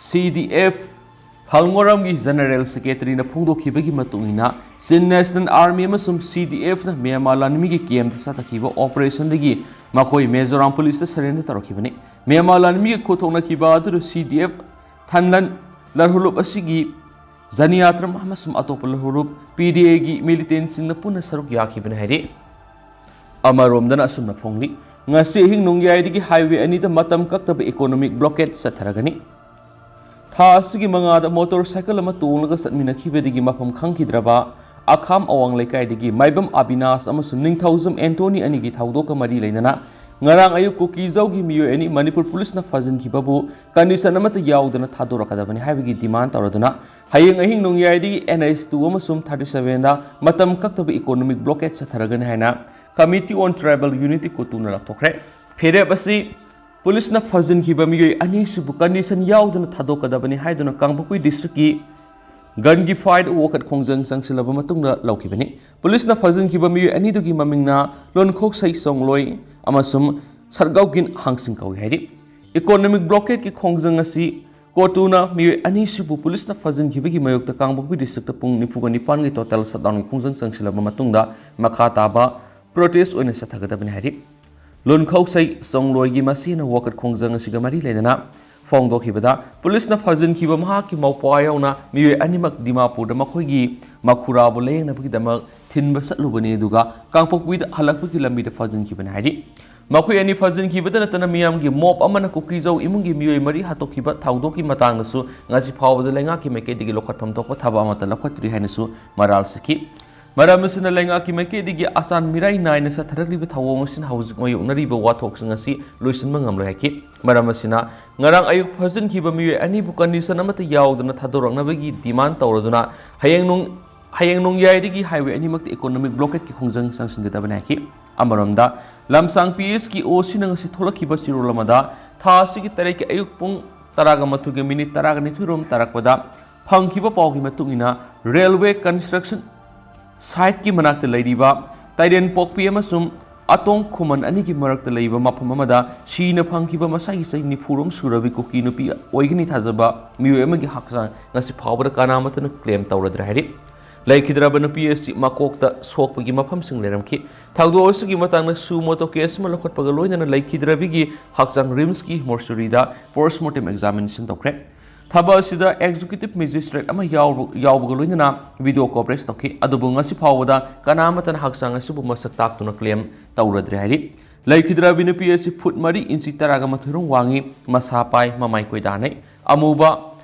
ꯁꯤ ꯗꯤ ꯑꯦꯐ ꯍꯜꯉꯣꯔꯝꯒꯤ ꯖꯦꯅꯔꯦꯜ ꯁꯦꯀ꯭ꯔꯦꯇꯔꯤꯅ ꯐꯣꯡꯗꯣꯛꯈꯤꯕꯒꯤ ꯃꯇꯨꯡ ꯏꯟꯅ, ꯆꯤꯟ ꯅꯦꯁꯅꯦꯜ ꯑꯥꯔꯃꯤ ꯑꯃꯁꯨꯡ ꯁꯤ ꯗꯤ ꯑꯦꯐꯅ ꯃ꯭ꯌꯥꯟꯃꯥꯔ ꯂꯥꯟꯃꯤꯒꯤ ꯀꯦꯝꯞꯇ ꯆꯠꯊꯈꯤꯕ ꯑꯣꯄꯔꯦꯁꯟꯗꯒꯤ ꯃꯈꯣꯏ ꯃꯤꯖꯣꯔꯥꯝ ꯄꯨꯂꯤꯁꯇ ꯁꯔꯦꯟꯗꯔ ꯇꯧꯔꯛꯈꯤꯕꯅꯤ꯫ ꯃ꯭ꯌꯥꯟꯃꯥꯔ ꯂꯥꯟꯃꯤꯒ ꯈꯨꯠ ꯊꯣꯛꯅꯈꯤꯕ ꯑꯗꯨꯗ ꯁꯤ ꯗꯤ ꯑꯦꯐ ꯊꯟꯂꯟ ꯂꯔꯍꯨꯂꯨꯞ ꯑꯁꯤꯒꯤ ꯖꯅꯤꯌꯥꯇ꯭ꯔꯝ ꯑꯃꯁꯨꯡ ꯑꯇꯣꯞꯄ ꯂꯔꯍꯨꯂꯨꯞ ꯄꯤ ꯗꯤ ꯑꯦꯒꯤ ꯃꯤꯂꯤꯇꯦꯟꯁꯤꯡꯅ ꯄꯨꯟꯅ ꯁꯔꯨꯛ ꯌꯥꯈꯤꯕꯅꯤ ꯍꯥꯏꯔꯤ꯫ ꯑꯃꯔꯣꯝꯗꯅ ꯑꯁꯨꯝꯅ ꯐꯣꯡꯂꯤ, ꯉꯁꯤ ꯑꯍꯤꯡ ꯅꯣꯡꯌꯥꯏꯗꯒꯤ ꯍꯥꯏꯋꯦ ꯑꯅꯤꯗ ꯃꯇꯝ ꯀꯛꯇꯕ ꯏꯀꯣꯅꯣꯃꯤꯛ ꯕ꯭ꯂꯣꯀꯦꯠ ꯆꯠꯊꯔꯒꯅꯤ꯫ ꯊꯥ ꯑꯁꯤꯒꯤ ꯃꯉꯥꯗ ꯃꯣꯇꯣꯔ ꯁꯥꯏꯀꯜ ꯑꯃ ꯇꯣꯡꯂꯒ ꯆꯠꯃꯤꯟꯅꯈꯤꯕꯗꯒꯤ ꯃꯐꯝ ꯈꯪꯈꯤꯗ꯭ꯔꯕ ꯑꯈꯥꯝ ꯑꯋꯥꯡ ꯂꯩꯀꯥꯏꯗꯒꯤ ꯃꯥꯏꯕꯝ ꯑꯕꯤꯅꯥꯁ ꯑꯃꯁꯨꯡ ꯅꯤꯡꯊꯧꯖꯝ ꯑꯦꯟꯇꯣꯅꯤ ꯑꯅꯤꯒꯤ ꯊꯧꯗꯣꯛꯀ ꯃꯔꯤ ꯂꯩꯅꯅ ꯉꯔꯥꯡ ꯑꯌꯨꯛ ꯀꯨꯀꯤꯖꯧꯒꯤ ꯃꯤꯑꯣꯏ ꯑꯅꯤ ꯃꯅꯤꯄꯨꯔ ꯄꯨꯂꯤꯁꯅ ꯐꯥꯖꯤꯟꯈꯤꯕꯕꯨ ꯀꯟꯗꯤꯁꯟ ꯑꯃꯠꯇ ꯌꯥꯎꯗꯅ ꯊꯥꯗꯣꯔꯛꯀꯗꯕꯅꯤ ꯍꯥꯏꯕꯒꯤ ꯗꯤꯃꯥꯟ ꯇꯧꯔꯗꯨꯅ ꯍꯌꯦꯡ ꯑꯍꯤꯡ ꯅꯣꯡꯌꯥꯏꯗꯒꯤ ꯑꯦꯟ ꯑꯩꯆ ꯇꯨ ꯑꯃꯁꯨꯡ ꯊꯥꯔꯇꯤ ꯁꯚꯦꯟꯗ ꯃꯇꯝ ꯀꯛꯇꯕ ꯏꯀꯣꯅꯣꯃꯤꯛ ꯕ꯭ꯂꯣꯀꯦꯠ ꯆꯠꯊꯔꯒꯅꯤ ꯍꯥꯏꯅ Committee on Tribal Unity, ꯀꯣꯇꯨꯅ ꯂꯥꯎꯊꯣꯛꯈ꯭ꯔꯦ꯫ ꯐꯤꯔꯦꯞ ꯑꯁꯤ ꯄꯨꯂꯤꯁꯅ ꯐꯥꯖꯤꯟꯈꯤꯕ ꯃꯤꯑꯣꯏ ꯑꯅꯤꯁꯤꯕꯨ ꯀꯟꯗꯤꯁꯟ ꯌꯥꯎꯗꯅ ꯊꯥꯗꯣꯛꯀꯗꯕꯅꯤ ꯍꯥꯏꯗꯨꯅ ꯀꯥꯡꯄꯣꯛꯄꯤ ꯗꯤꯁꯇ꯭ꯔꯤꯛꯀꯤ ꯒꯟꯒꯤ ꯐꯥꯏꯠ ꯋꯥꯀꯠ ꯈꯣꯡꯖꯪ ꯆꯪꯁꯤꯜꯂꯕ ꯃꯇꯨꯡꯗ ꯂꯧꯈꯤꯕꯅꯤ꯫ ꯄꯨꯂꯤꯁꯅ ꯐꯥꯖꯤꯟꯈꯤꯕ ꯃꯤꯑꯣꯏ ꯑꯅꯤꯗꯨꯒꯤ ꯃꯃꯤꯡꯅ ꯂꯣꯟꯈꯣꯛꯁꯩ ꯆꯣꯡꯂꯣꯏ ꯑꯃꯁꯨꯡ ꯁꯔꯒꯥꯎꯒꯤꯟ ꯍꯥꯡꯁꯤꯡ ꯀꯧꯏ ꯍꯥꯏꯔꯤ꯫ ꯏꯀꯣꯅꯣꯃꯤꯛ ꯕ꯭ꯂꯣꯀꯦꯠꯀꯤ ꯈꯣꯡꯖꯪ ꯑꯁꯤ ꯀꯣꯇꯨꯅ ꯃꯤꯑꯣꯏ ꯑꯅꯤꯁꯤꯕꯨ ꯄꯨꯂꯤꯁꯅ ꯐꯥꯖꯤꯟꯈꯤꯕꯒꯤ ꯃꯥꯌꯣꯛꯇ ꯀꯥꯡꯄꯣꯛꯄꯤ ꯗꯤꯁꯇ꯭ꯔꯤꯛꯇ ꯄꯨꯡ ꯅꯤꯐꯨꯒ ꯅꯤꯄꯥꯟꯒꯤ ꯇꯣꯇꯦꯜ ꯁꯠꯗꯥꯎꯟꯒꯤ ꯈꯣꯡꯖꯪ ꯆꯪꯁꯤꯜꯂꯕ ꯃꯇꯨꯡꯗ ꯃꯈꯥ ꯇꯥꯕ ꯄ꯭ꯔꯣꯇꯦꯁ ꯑꯣꯏꯅ ꯆꯠꯊꯒꯗꯕꯅꯤ ꯍꯥꯏꯔꯤ꯫ ꯂꯣꯟꯈꯧꯁꯩ ꯆꯣꯡꯂꯣꯏꯒꯤ ꯃꯁꯦꯟꯅ ꯋꯥꯀꯠ ꯈꯣꯡꯖꯪ ꯑꯁꯤꯒ ꯃꯔꯤ ꯂꯩꯅꯅ ꯐꯣꯡꯗꯣꯛꯈꯤꯕꯗ, ꯄꯨꯂꯤꯁꯅ ꯐꯥꯖꯤꯟꯈꯤꯕ ꯃꯍꯥꯛꯀꯤ ꯃꯧꯄ꯭ꯋꯥ ꯌꯥꯎꯅ ꯃꯤꯑꯣꯏ ꯑꯅꯤꯃꯛ ꯗꯤꯃꯥꯄꯨꯔꯗ ꯃꯈꯣꯏꯒꯤ ꯃꯈꯨꯔꯥꯕꯨ ꯂꯥꯌꯦꯡꯅꯕꯒꯤꯗꯃꯛ ꯊꯤꯟꯕ ꯆꯠꯂꯨꯕꯅꯤ, ꯑꯗꯨꯒ ꯀꯥꯡꯄꯣꯛꯄꯤꯗ ꯍꯜꯂꯛꯄꯒꯤ ꯂꯝꯕꯤꯗ ꯐꯥꯖꯤꯟꯈꯤꯕꯅꯤ ꯍꯥꯏꯔꯤ꯫ ꯃꯈꯣꯏ ꯑꯅꯤ ꯐꯥꯖꯤꯟꯈꯤꯕꯗ ꯅꯠꯇꯅ ꯃꯤꯌꯥꯝꯒꯤ ꯃꯣꯞ ꯑꯃꯅ ꯀꯨꯀꯤꯖꯧ ꯏꯃꯨꯡꯒꯤ ꯃꯤꯑꯣꯏ ꯃꯔꯤ ꯍꯥꯠꯇꯣꯛꯈꯤꯕ ꯊꯧꯗꯣꯛꯀꯤ ꯃꯇꯥꯡꯗꯁꯨ ꯉꯁꯤ ꯐꯥꯎꯕꯗ ꯂꯩꯉꯥꯛꯀꯤ ꯃꯥꯏꯀꯩꯗꯒꯤ ꯂꯧꯈꯠꯐꯝ ꯊꯣꯛꯄ ꯊꯕꯛ ꯑꯃꯠꯇ ꯂꯧꯈꯠꯇ꯭ꯔꯤ ꯍꯥꯏꯅꯁꯨ ꯃꯔꯥꯜ ꯁꯤꯈꯤ꯫ ꯃꯔꯝ ꯑꯁꯤꯅ ꯂꯩꯉꯥꯛꯀꯤ ꯃꯥꯏꯀꯩꯗꯒꯤ ꯑꯆꯥꯟ ꯃꯤꯔꯥꯏ ꯅꯥꯏꯅ ꯆꯠꯊꯔꯛꯂꯤꯕ ꯊꯧꯑꯣꯡ ꯑꯁꯤꯅ ꯍꯧꯖꯤꯛ ꯃꯥꯌꯣꯛꯅꯔꯤꯕ ꯋꯥꯊꯣꯛꯁꯤꯡ ꯑꯁꯤ ꯂꯣꯏꯁꯤꯟꯕ ꯉꯝꯂꯣꯏ ꯍꯥꯏꯈꯤ꯫ ꯃꯔꯝ ꯑꯁꯤꯅ ꯉꯔꯥꯡ ꯑꯌꯨꯛ ꯐꯥꯖꯤꯟꯈꯤꯕ ꯃꯤꯑꯣꯏ ꯑꯅꯤꯕꯨ ꯀꯟꯗꯤꯁꯟ ꯑꯃꯠꯇ ꯌꯥꯎꯗꯅ ꯊꯥꯗꯣꯔꯛꯅꯕꯒꯤ ꯗꯤꯃꯥꯟ ꯇꯧꯔꯗꯨꯅ ꯍꯌꯦꯡ ꯅꯣꯡ-, ꯍꯌꯦꯡ ꯅꯣꯡꯌꯥꯏꯗꯒꯤ ꯍꯥꯏꯋꯦ ꯑꯅꯤꯃꯛꯇ ꯏꯀꯣꯅꯣꯃꯤꯛ ꯕ꯭ꯂꯣꯀꯦꯠꯀꯤ ꯈꯣꯡꯖꯪ ꯆꯪꯁꯤꯟꯒꯗꯕꯅꯤ ꯍꯥꯏꯈꯤ꯫ ꯑꯃꯔꯣꯝꯗ, ꯂꯝꯁꯥꯡ ꯄꯤ ꯑꯦꯁꯀꯤ ꯑꯣ ꯁꯤꯅ ꯉꯁꯤ ꯊꯣꯛꯂꯛꯈꯤꯕ ꯆꯦꯔꯣꯜ ꯑꯃꯗ ꯊꯥ ꯑꯁꯤꯒꯤ ꯇꯔꯦꯠꯀꯤ ꯑꯌꯨꯛ ꯄꯨꯡ ꯇꯔꯥꯒ ꯃꯥꯊꯣꯏꯒ ꯃꯤꯅꯤꯠ ꯇꯔꯥꯒ ꯅꯤꯊꯣꯏ ꯔꯣꯝ ꯇꯥꯔꯛꯄꯗ ꯐꯪꯈꯤꯕ ꯄꯥꯎꯒꯤ ꯃꯇꯨꯡ ꯏꯟꯅ, ꯔꯦꯜꯋꯦ ꯀꯟꯁꯇ꯭ꯔꯛꯁꯟ ꯁꯥꯏꯠꯀꯤ ꯃꯅꯥꯛꯇ ꯂꯩꯔꯤꯕ ꯇꯥꯏꯔꯦꯟ ꯄꯣꯛꯄꯤ ꯑꯃꯁꯨꯡ ꯑꯇꯣꯡ ꯈꯨꯃꯟ ꯑꯅꯤꯒꯤ ꯃꯔꯛꯇ ꯂꯩꯕ ꯃꯐꯝ ꯑꯃꯗ ꯁꯤꯅ ꯐꯪꯈꯤꯕ ꯃꯁꯥꯒꯤ ꯆꯍꯤ ꯅꯤꯐꯨ ꯔꯣꯝ ꯁꯨꯔꯕꯤ ꯀꯨꯀꯤ ꯅꯨꯄꯤ ꯑꯣꯏꯒꯅꯤ ꯊꯥꯖꯕ ꯃꯤꯑꯣꯏ ꯑꯃꯒꯤ ꯍꯛꯆꯥꯡ ꯉꯁꯤ ꯐꯥꯎꯕꯗ ꯀꯅꯥꯃꯠꯇꯅ ꯀ꯭ꯂꯦꯝ ꯇꯧꯔꯗ꯭ꯔꯦ ꯍꯥꯏꯔꯤ꯫ ꯂꯩꯈꯤꯗ꯭ꯔꯕ ꯅꯨꯄꯤ ꯑꯁꯤ ꯃꯀꯣꯛꯇ ꯁꯣꯛꯄꯒꯤ ꯃꯐꯝꯁꯤꯡ ꯂꯩꯔꯝꯈꯤ꯫ ꯊꯧꯗꯣꯛ ꯑꯁꯤꯒꯤ ꯃꯇꯥꯡꯗ ꯁꯨ ꯃꯣꯇꯣ ꯀꯦꯁ ꯑꯃ ꯂꯧꯈꯠꯄꯒ ꯂꯣꯏꯅꯅ ꯂꯩꯈꯤꯗ꯭ꯔꯕꯤꯒꯤ ꯍꯛꯆꯥꯡ ꯔꯤꯝꯁꯀꯤ ꯃꯣꯔꯆꯨꯔꯤꯗ ꯄꯣꯁꯃꯣꯔꯇꯦꯝ ꯑꯦꯛꯖꯥꯃꯤꯅꯦꯁꯟ ꯇꯧꯈ꯭ꯔꯦ꯫ ꯊꯕꯛ ꯑꯁꯤꯗ ꯑꯦꯛꯖꯤꯀ꯭ꯌꯨꯇꯤꯚ ꯃꯦꯖꯤꯁꯇ꯭ꯔꯦꯠ ꯑꯃ ꯌꯥꯎꯕ-, ꯌꯥꯎꯕꯒ ꯂꯣꯏꯅꯅ ꯚꯤꯗꯤꯑꯣ ꯀꯣꯚꯔꯦꯖ ꯇꯧꯈꯤ꯫ ꯑꯗꯨꯕꯨ ꯉꯁꯤ ꯐꯥꯎꯕꯗ ꯀꯅꯥꯃꯠꯇꯅ ꯍꯛꯆꯥꯡ ꯑꯁꯤꯕꯨ ꯃꯁꯛ ꯇꯥꯛꯇꯨꯅ ꯀ꯭ꯂꯦꯝ ꯇꯧꯔꯗ꯭ꯔꯦ ꯍꯥꯏꯔꯤ꯫ ꯂꯩꯈꯤꯗ꯭ꯔꯕꯤ ꯅꯨꯄꯤ ꯑꯁꯤ ꯐꯨꯠ ꯃꯔꯤ ꯏꯟꯆꯤ ꯇꯔꯥꯒ ꯃꯥꯊꯣꯏ ꯔꯣꯝ ꯋꯥꯡꯉꯤ, ꯃꯁꯥ ꯄꯥꯏ, ꯃꯃꯥꯏ ꯀꯣꯏꯗꯥꯅꯩ꯫ ꯑꯃꯨꯕ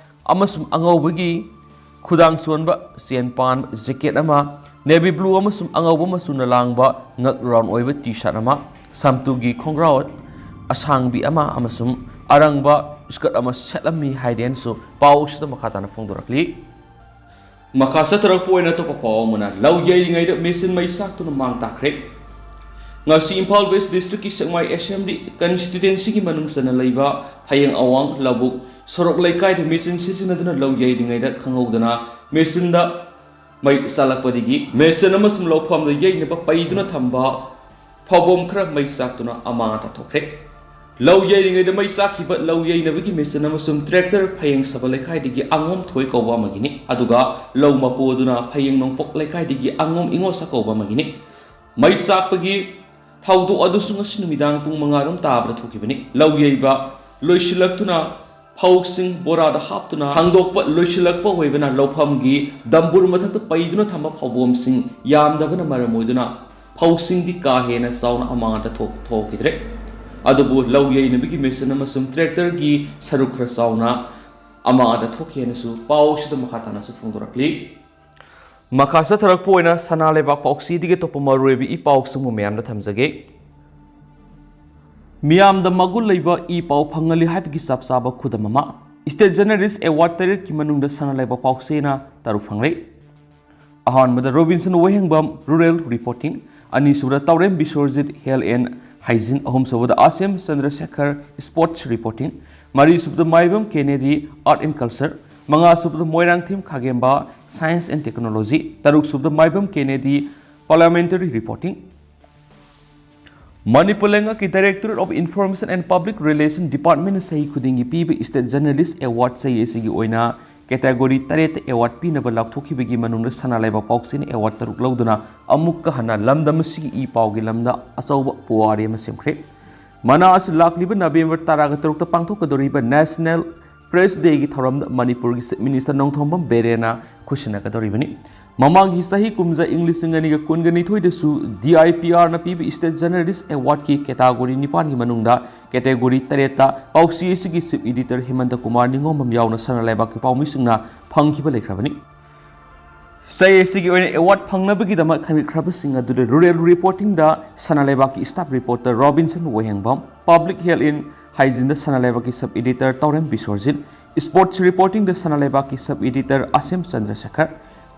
ꯑꯃꯁꯨꯡ ꯑꯉꯧꯕꯒꯤ ꯈꯨꯗꯥꯡ ꯆꯣꯟꯕ ꯆꯦꯟ ꯄꯥꯟꯕ ꯖꯦꯀꯦꯠ ꯑꯃ, ꯅꯦꯚꯤ ꯕ꯭ꯂꯨ ꯑꯃꯁꯨꯡ ꯑꯉꯧꯕ ꯃꯆꯨꯅ ꯂꯥꯡꯕ ꯉꯛ ꯔꯥꯎꯟ ꯑꯣꯏꯕ ꯇꯤ ꯁꯥꯔꯠ ꯑꯃ, ꯁꯝꯇꯨꯒꯤ ꯈꯣꯡꯒ꯭ꯔꯥꯎ ꯑꯁꯥꯡꯕꯤ ꯑꯃ ꯑꯃꯁꯨꯡ ꯑꯔꯪꯕ ꯁ꯭ꯀꯔꯠ ꯑꯃ ꯁꯦꯠꯂꯝꯃꯤ ꯍꯥꯏꯗꯦꯟꯁꯨ ꯄꯥꯎ ꯑꯁꯤꯗ ꯃꯈꯥ ꯇꯥꯅ ꯐꯣꯡꯗꯣꯔꯛꯂꯤ꯫ ꯃꯈꯥ ꯆꯠꯊꯔꯛꯄ ꯑꯣꯏꯅ ꯑꯇꯣꯞꯄ ꯄꯥꯎ ꯑꯃꯅ, ꯂꯧ ꯌꯩꯔꯤꯉꯩꯗ ꯃꯦꯆꯤꯟ ꯃꯩ ꯆꯥꯛꯇꯨꯅ ꯃꯥꯡ ꯇꯥꯛꯈ꯭ꯔꯦ꯫ ꯉꯁꯤ ꯏꯝꯐꯥꯜ ꯋꯦꯁ ꯗꯤꯁꯇ꯭ꯔꯤꯛꯀꯤ ꯁꯦꯛꯃꯥꯏ ꯑꯦꯁꯦꯝꯕ꯭ꯂꯤ ꯀꯟꯁꯇꯤꯇ꯭ꯋꯦꯟꯁꯤꯒꯤ ꯃꯅꯨꯡ ꯆꯟꯅ ꯂꯩꯕ ꯐꯌꯦꯡ ꯑꯋꯥꯡ ꯂꯧꯕꯨꯛ ꯁꯣꯔꯣꯛ ꯂꯩꯀꯥꯏꯗ ꯃꯦꯆꯤꯟ ꯁꯤꯖꯤꯟꯅꯗꯨꯅ ꯂꯧ ꯌꯩꯔꯤꯉꯩꯗ ꯈꯪꯍꯧꯗꯅ ꯃꯦꯆꯤꯟꯗ ꯃꯩ ꯆꯥꯂꯛꯄꯗꯒꯤ ꯃꯦꯆꯤꯟ ꯑꯃꯁꯨꯡ ꯂꯧꯐꯝꯗ ꯌꯩꯅꯕ ꯄꯩꯗꯨꯅ ꯊꯝꯕ ꯐꯧꯕꯣꯝ ꯈꯔ ꯃꯩ ꯆꯥꯛꯇꯨꯅ ꯑꯃꯥꯡ ꯑꯇꯥ ꯊꯣꯛꯈ꯭ꯔꯦ꯫ ꯂꯧ ꯌꯩꯔꯤꯉꯩꯗ ꯃꯩ ꯆꯥꯛꯈꯤꯕ ꯂꯧ ꯌꯩꯅꯕꯒꯤ ꯃꯦꯆꯤꯟ ꯑꯃꯁꯨꯡ ꯇ꯭ꯔꯦꯛꯇꯔ ꯐꯌꯦꯡ ꯁꯕ ꯂꯩꯀꯥꯏꯗꯒꯤ ꯑꯉꯣꯝ ꯊꯣꯏ ꯀꯧꯕ ꯑꯃꯒꯤꯅꯤ꯫ ꯑꯗꯨꯒ ꯂꯧ ꯃꯄꯨ ꯑꯗꯨꯅ ꯐꯌꯦꯡ ꯅꯣꯡꯄꯣꯛ ꯂꯩꯀꯥꯏꯗꯒꯤ ꯑꯉꯣꯝ ꯏꯉꯣꯁ ꯀꯧꯕ ꯑꯃꯒꯤꯅꯤ꯫ ꯃꯩ ꯆꯥꯛꯄꯒꯤ ꯊꯧꯗꯣꯛ ꯑꯗꯨꯁꯨ ꯉꯁꯤ ꯅꯨꯃꯤꯗꯥꯡ ꯄꯨꯡ ꯃꯉꯥ ꯔꯣꯝ ꯇꯥꯕꯗ ꯊꯣꯛꯈꯤꯕꯅꯤ꯫ ꯂꯧ ꯌꯩꯕ ꯂꯣꯏꯁꯤꯜꯂꯛꯇꯨꯅ ꯐꯧꯁꯤꯡ ꯕꯣꯔꯥꯗ ꯍꯥꯞꯇꯨꯅ ꯍꯥꯡꯗꯣꯛꯄ ꯂꯣꯏꯁꯤꯜꯂꯛꯄ ꯑꯣꯏꯕꯅ ꯂꯧꯐꯝꯒꯤ ꯗꯝꯕꯨꯔ ꯃꯊꯛꯇ ꯄꯩꯗꯨꯅ ꯊꯝꯕ ꯐꯧꯕꯣꯝꯁꯤꯡ ꯌꯥꯝꯗꯕꯅ ꯃꯔꯝ ꯑꯣꯏꯗꯨꯅ ꯐꯧꯁꯤꯡꯗꯤ ꯀꯥ ꯍꯦꯟꯅ ꯆꯥꯎꯅ ꯑꯃꯥꯡꯗ ꯊꯣꯛ-, ꯊꯣꯛꯈꯤꯗ꯭ꯔꯦ꯫ ꯑꯗꯨꯕꯨ ꯂꯧ ꯌꯩꯅꯕꯒꯤ ꯃꯦꯆꯤꯟ ꯑꯃꯁꯨꯡ ꯇ꯭ꯔꯦꯛꯇꯔꯒꯤ ꯁꯔꯨꯛ ꯈꯔ ꯆꯥꯎꯅ ꯑꯃꯥꯡꯗ ꯊꯣꯛꯈꯤ ꯍꯥꯏꯅꯁꯨ ꯄꯥꯎ ꯑꯁꯤꯗ ꯃꯈꯥ ꯇꯥꯅꯁꯨ ꯐꯣꯡꯗꯣꯔꯛꯂꯤ꯫ ꯃꯈꯥ ꯆꯠꯊꯔꯛꯄ ꯑꯣꯏꯅ ꯁꯅꯥ ꯂꯩꯕꯥꯛ ꯄꯥꯎꯆꯦꯗꯒꯤ ꯑꯇꯣꯞꯄ ꯃꯔꯨꯑꯣꯏꯕ ꯏ ꯄꯥꯎꯁꯤꯡꯕꯨ ꯃꯌꯥꯝꯗ ꯊꯝꯖꯒꯦ꯫ ꯃꯤꯌꯥꯝꯗ ꯃꯒꯨꯟ ꯂꯩꯕ ꯏ ꯄꯥꯎ ꯐꯪꯍꯜꯂꯤ ꯍꯥꯏꯕꯒꯤ ꯆꯞ ꯆꯥꯕ ꯈꯨꯗꯝ ꯑꯃ, ꯁ꯭ꯇꯦꯠ ꯖꯔꯅꯦꯂꯤꯁ ꯑꯦꯋꯥꯔꯗ ꯇꯔꯦꯠꯀꯤ ꯃꯅꯨꯡꯗ ꯁꯅꯥ ꯂꯩꯕꯥꯛ ꯄꯥꯎꯆꯦꯅ ꯇꯔꯨꯛ ꯐꯪꯂꯦ꯫ ꯑꯍꯥꯟꯕꯗ ꯔꯣꯕꯤꯟꯁꯟ ꯋꯥꯍꯦꯡꯕꯝ, ꯔꯨꯔꯦꯜ ꯔꯤꯄꯣꯔꯇꯤꯡ, ꯑꯅꯤꯁꯨꯕꯗ ꯇꯧꯔꯦꯝ ꯕꯤꯁ꯭ꯋꯔꯖꯤꯠ, ꯍꯦꯜꯊ ꯑꯦꯟ ꯍꯥꯏꯖꯤꯟ, ꯑꯍꯨꯝꯁꯨꯕꯗ ꯑꯁꯦꯝ ꯆꯟꯗ꯭ꯔꯁꯦꯈꯔ, ꯁ꯭ꯄꯣꯔꯠꯁ ꯔꯤꯄꯣꯔꯇꯤꯡ, ꯃꯔꯤꯁꯨꯕꯗ Maibam Kennedy, art and culture, ꯃꯉꯥꯁꯨꯕꯗ Moirangthem Khagemba, science and technology, ꯇꯔꯨꯛꯁꯨꯕꯗ ꯃꯥꯏꯕꯝ ꯀꯦꯅꯦꯗꯤ, ꯄꯥꯔꯂꯤꯌꯥꯃꯦꯟꯇꯔꯤ ꯔꯤꯄꯣꯔꯇꯤꯡ꯫ ꯃꯅꯤꯄꯨꯔ ꯂꯩꯉꯥꯛꯀꯤ Directorate of Information and Public Relation Department ꯅ ꯆꯍꯤ ꯈꯨꯗꯤꯡꯒꯤ ꯄꯤꯕ ꯁ꯭ꯇꯦꯠ ꯖꯔꯅꯦꯂꯤꯁ ꯑꯦꯋꯥꯔꯗ ꯆꯍꯤ ꯑꯁꯤꯒꯤ ꯑꯣꯏꯅ ꯀꯦꯇꯦꯒꯣꯔꯤ ꯇꯔꯦꯠꯇ ꯑꯦꯋꯥꯔꯗ ꯄꯤꯅꯕ ꯂꯥꯎꯊꯣꯛꯈꯤꯕꯒꯤ ꯃꯅꯨꯡꯗ ꯁꯅꯥ ꯂꯩꯕꯥꯛ ꯄꯥꯎꯆꯦꯅ ꯑꯦꯋꯥꯔꯗ ꯇꯔꯨꯛ ꯂꯧꯗꯨꯅ ꯑꯃꯨꯛꯀ ꯍꯟꯅ ꯂꯝꯗꯝ ꯑꯁꯤꯒꯤ ꯏ ꯄꯥꯎꯒꯤ ꯂꯝꯗ ꯑꯆꯧꯕ ꯄꯨꯋꯥꯔꯤ ꯑꯃ ꯁꯦꯝꯈ꯭ꯔꯦ꯫ ꯃꯅꯥ ꯑꯁꯤ ꯂꯥꯛꯂꯤꯕ ꯅꯕꯦꯝꯕꯔ ꯇꯔꯥꯒ ꯇꯔꯨꯛꯇ ꯄꯥꯡꯊꯣꯛꯀꯗꯧꯔꯤꯕ National Press Day ꯒꯤ ꯊꯧꯔꯝꯗ ꯃꯅꯤꯄꯨꯔꯒꯤ Chief Minister ꯅꯣꯡꯊꯣꯝꯕꯝ ꯕꯤꯔꯦꯟꯅ ꯈꯨꯠꯁꯤꯟꯅꯒꯗꯧꯔꯤꯕꯅꯤ꯫ ꯃꯃꯥꯡꯒꯤ ꯆꯍꯤ ꯀꯨꯝꯖꯥ ꯏꯪ ꯂꯤꯁꯤꯡ ꯑꯅꯤꯒ ꯀꯨꯟꯒ ꯅꯤꯊꯣꯏꯗꯁꯨ D I P R ꯅ ꯄꯤꯕ ꯁ꯭ꯇꯦꯠ ꯖꯔꯅꯦꯂꯤꯁ ꯑꯦꯋꯥꯔꯗꯀꯤ ꯀꯦꯇꯥꯒꯣꯔꯤ ꯅꯤꯄꯥꯟꯒꯤ ꯃꯅꯨꯡꯗ ꯀꯦꯇꯦꯒꯣꯔꯤ ꯇꯔꯦꯠꯇ ꯄꯥꯎꯆꯦ ꯑꯁꯤꯒꯤ ꯆꯤꯐ ꯏꯗꯤꯇꯔ ꯍꯦꯃꯟꯇ ꯀꯨꯃꯥꯔ ꯅꯤꯉꯣꯝꯕꯝ ꯌꯥꯎꯅ ꯁꯅꯥ ꯂꯩꯕꯥꯛꯀꯤ ꯄꯥꯎꯃꯤꯁꯤꯡꯅ ꯐꯪꯈꯤꯕ ꯂꯩꯈ꯭ꯔꯕꯅꯤ꯫ ꯆꯍꯤ ꯑꯁꯤꯒꯤ ꯑꯣꯏꯅ ꯑꯦꯋꯥꯔꯗ ꯐꯪꯅꯕꯒꯤꯗꯃꯛ ꯈꯟꯒꯠꯈ꯭ꯔꯕꯁꯤꯡ ꯑꯗꯨꯗꯤ ꯔꯨꯔꯦꯜ ꯔꯤꯄꯣꯔꯇꯤꯡꯗ ꯁꯅꯥ ꯂꯩꯕꯥꯛꯀꯤ staff reporter Robinson Wahengbam, public health and ꯍꯥꯏꯖꯤꯟꯗ ꯁꯅꯥ ꯂꯩꯕꯥꯛꯀꯤ sub editor Thourem Biswarjit, sports ꯔꯤꯄꯣꯔꯇꯤꯡꯗ ꯁꯅꯥ ꯂꯩꯕꯥꯛꯀꯤ sub editor Asem Chandrashekhar,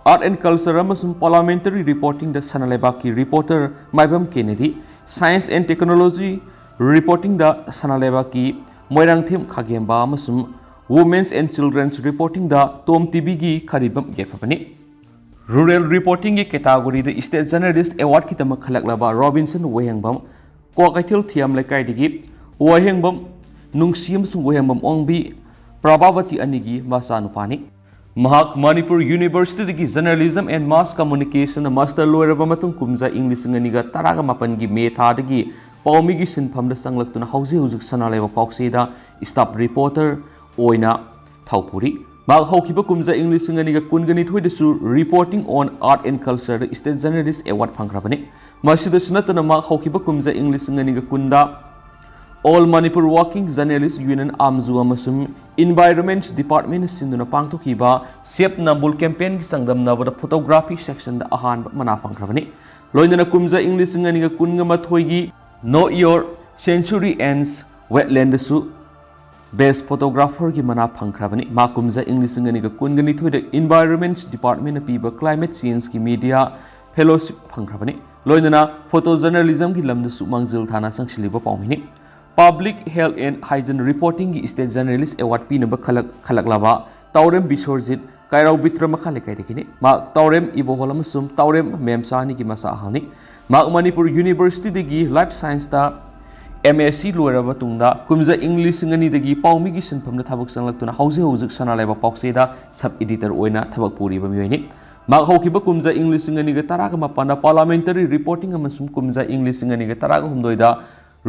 art and culture ꯑꯃꯁꯨꯡ ꯄꯥꯔꯂꯤꯌꯥꯃꯦꯟꯇꯔꯤ ꯔꯤꯄꯣꯔꯇꯤꯡꯗ ꯁꯅꯥ ꯂꯩꯕꯥꯛꯀꯤ reporter Maibam Kennedy, Science and Technology reportingꯗ ꯁꯅꯥ ꯂꯩꯕꯥꯛꯀꯤ ꯃꯣꯏꯔꯥꯡꯊꯦꯝ ꯈꯥꯒꯦꯝꯕ ꯑꯃꯁꯨꯡ Women's and Children's reportingꯗ ꯇꯣꯝ ꯇꯤꯚꯤꯒꯤ ꯈꯔꯤꯕꯝ ꯌꯥꯏꯐꯕꯅꯤ꯫ Rural reportingꯒꯤ categoryꯗ State Journalist Awardꯀꯤꯗꯃꯛ ꯈꯜꯂꯛꯂꯕ ꯔꯣꯕꯤꯟꯁꯟ ꯋꯥꯍꯦꯡꯕꯝ, ꯀ꯭ꯋꯥꯀꯩꯊꯦꯜ ꯊꯤꯌꯥꯝ ꯂꯩꯀꯥꯏꯗꯒꯤ ꯋꯥꯍꯦꯡꯕꯝ ꯅꯨꯡꯁꯤ ꯑꯃꯁꯨꯡ ꯋꯥꯍꯦꯡꯕꯝ ꯑꯣꯡꯕꯤ ꯄ꯭ꯔꯚꯥꯕꯇꯤ ꯑꯅꯤꯒꯤ ꯃꯆꯥꯅꯨꯄꯥꯅꯤ꯫ ꯃꯍꯥꯛ Manipur ꯌꯨꯅꯤꯚꯔꯁꯤꯇꯤꯗꯒꯤ Journalism and Mass Communication master ꯂꯣꯏꯔꯕ ꯃꯇꯨꯡ ꯀꯨꯝꯖꯥ ꯏꯪ ꯂꯤꯁꯤꯡ ꯑꯅꯤꯒ ꯇꯔꯥꯒ ꯃꯥꯄꯟꯒꯤ ꯃꯦ ꯊꯥꯗꯒꯤ ꯄꯥꯎꯃꯤꯒꯤ ꯁꯤꯟꯐꯝꯗ ꯆꯪꯂꯛꯇꯨꯅ ꯍꯧꯖꯤꯛ ꯍꯧꯖꯤꯛ ꯁꯅꯥ ꯂꯩꯕꯥꯛ ꯄꯥꯎꯆꯦꯗ staff reporter ꯑꯣꯏꯅ ꯊꯧ ꯄꯨꯔꯤ꯫ ꯃꯍꯥꯛ ꯍꯧꯈꯤꯕ ꯀꯨꯝꯖꯥ ꯏꯪ ꯂꯤꯁꯤꯡ ꯑꯅꯤꯒ ꯀꯨꯟꯒꯅꯤꯊꯣꯏꯗꯁꯨ Reporting on Art and Cultureꯗ State Journalist Award ꯐꯪꯈ꯭ꯔꯕꯅꯤ꯫ ꯃꯁꯤꯗꯁꯨ ꯅꯠꯇꯅ ꯃꯍꯥꯛ ꯍꯧꯈꯤꯕ ꯀꯨꯝꯖꯥ ꯏꯪ ꯂꯤꯁꯤꯡ ꯑꯅꯤꯒ ꯀꯨꯟꯗ All Manipur Working Journalist Union, AMJU, ꯑꯃꯁꯨꯡ Environment Departmentꯅ ꯁꯤꯟꯗꯨꯅ ꯄꯥꯡꯊꯣꯛꯈꯤꯕ Save Nambul campaignꯒꯤ ꯆꯥꯡꯗꯝꯅꯕꯗ photography sectionꯗ ꯑꯍꯥꯟꯕ ꯃꯅꯥ ꯐꯪꯈ꯭ꯔꯕꯅꯤ꯫ ꯂꯣꯏꯅꯅ ꯀꯨꯝꯖꯥ ꯏꯪ ꯂꯤꯁꯤꯡ ꯑꯅꯤꯒ ꯀꯨꯟꯒ ꯃꯥꯊꯣꯏꯒꯤ Know Your Sanctuary and Wetlandꯗꯁꯨ Best Photographerꯒꯤ ꯃꯅꯥ ꯐꯪꯈ꯭ꯔꯕꯅꯤ꯫ ꯃꯍꯥꯛ ꯀꯨꯝꯖꯥ ꯏꯪ ꯂꯤꯁꯤꯡ ꯑꯅꯤꯒ ꯀꯨꯟꯒ ꯅꯤꯊꯣꯏꯗ Environment Departmentꯅ ꯄꯤꯕ Climate Changeꯀꯤ Media Fellowship ꯐꯪꯈ꯭ꯔꯕꯅꯤ꯫ ꯂꯣꯏꯅꯅ photojournalismꯒꯤ ꯂꯝꯗꯁꯨ ꯃꯥꯡꯖꯤꯜ ꯊꯥꯅ ꯆꯪꯁꯤꯜꯂꯤꯕ ꯄꯥꯎꯃꯤꯅꯤ꯫ Public Health and Hygiene reportingꯒꯤ State Journalist Award ꯄꯤꯅꯕ ꯈꯜꯂꯛ-, ꯈꯜꯂꯛꯂꯕ ꯇꯥꯎꯔꯦꯝ ꯕꯤꯁꯣꯔꯖꯤꯠ, ꯀꯥꯏꯔꯥꯎ ꯕꯤꯇ꯭ꯔ ꯃꯈꯥ ꯂꯩꯀꯥꯏꯗꯒꯤꯅꯤ꯫ ꯃꯍꯥꯛ ꯇꯥꯎꯔꯦꯝ ꯏꯕꯣꯍꯣꯜ ꯑꯃꯁꯨꯡ ꯇꯥꯎꯔꯦꯝ ꯃꯦꯝꯆꯥ ꯑꯅꯤꯒꯤ ꯃꯆꯥ ꯑꯍꯜꯅꯤ꯫ ꯃꯍꯥꯛ Manipur ꯌꯨꯅꯤꯚꯔꯁꯤꯇꯤꯗꯒꯤ Life Scienceꯇ M S C ꯂꯣꯏꯔꯕ ꯃꯇꯨꯡꯗ ꯀꯨꯝꯖꯥ ꯏꯪ ꯂꯤꯁꯤꯡ ꯑꯅꯤꯗꯒꯤ ꯄꯥꯎꯃꯤꯒꯤ ꯁꯤꯟꯐꯝꯗ ꯊꯕꯛ ꯆꯪꯂꯛꯇꯨꯅ ꯍꯧꯖꯤꯛ ꯍꯧꯖꯤꯛ ꯁꯅꯥ ꯂꯩꯕꯥꯛ ꯄꯥꯎꯆꯦꯗ sub editor ꯑꯣꯏꯅ ꯊꯕꯛ ꯄꯨꯔꯤꯕ ꯃꯤꯑꯣꯏꯅꯤ꯫ ꯃꯍꯥꯛ ꯍꯧꯈꯤꯕ ꯀꯨꯝꯖꯥ ꯏꯪ ꯂꯤꯁꯤꯡ ꯑꯅꯤꯒ ꯇꯔꯥꯒ ꯃꯥꯄꯟꯗ Parliamentary Reporting ꯑꯃꯁꯨꯡ ꯀꯨꯝꯖꯥ ꯏꯪ ꯂꯤꯁꯤꯡ ꯑꯅꯤꯒ ꯇꯔꯥꯒ ꯍꯨꯝꯗꯣꯏꯗ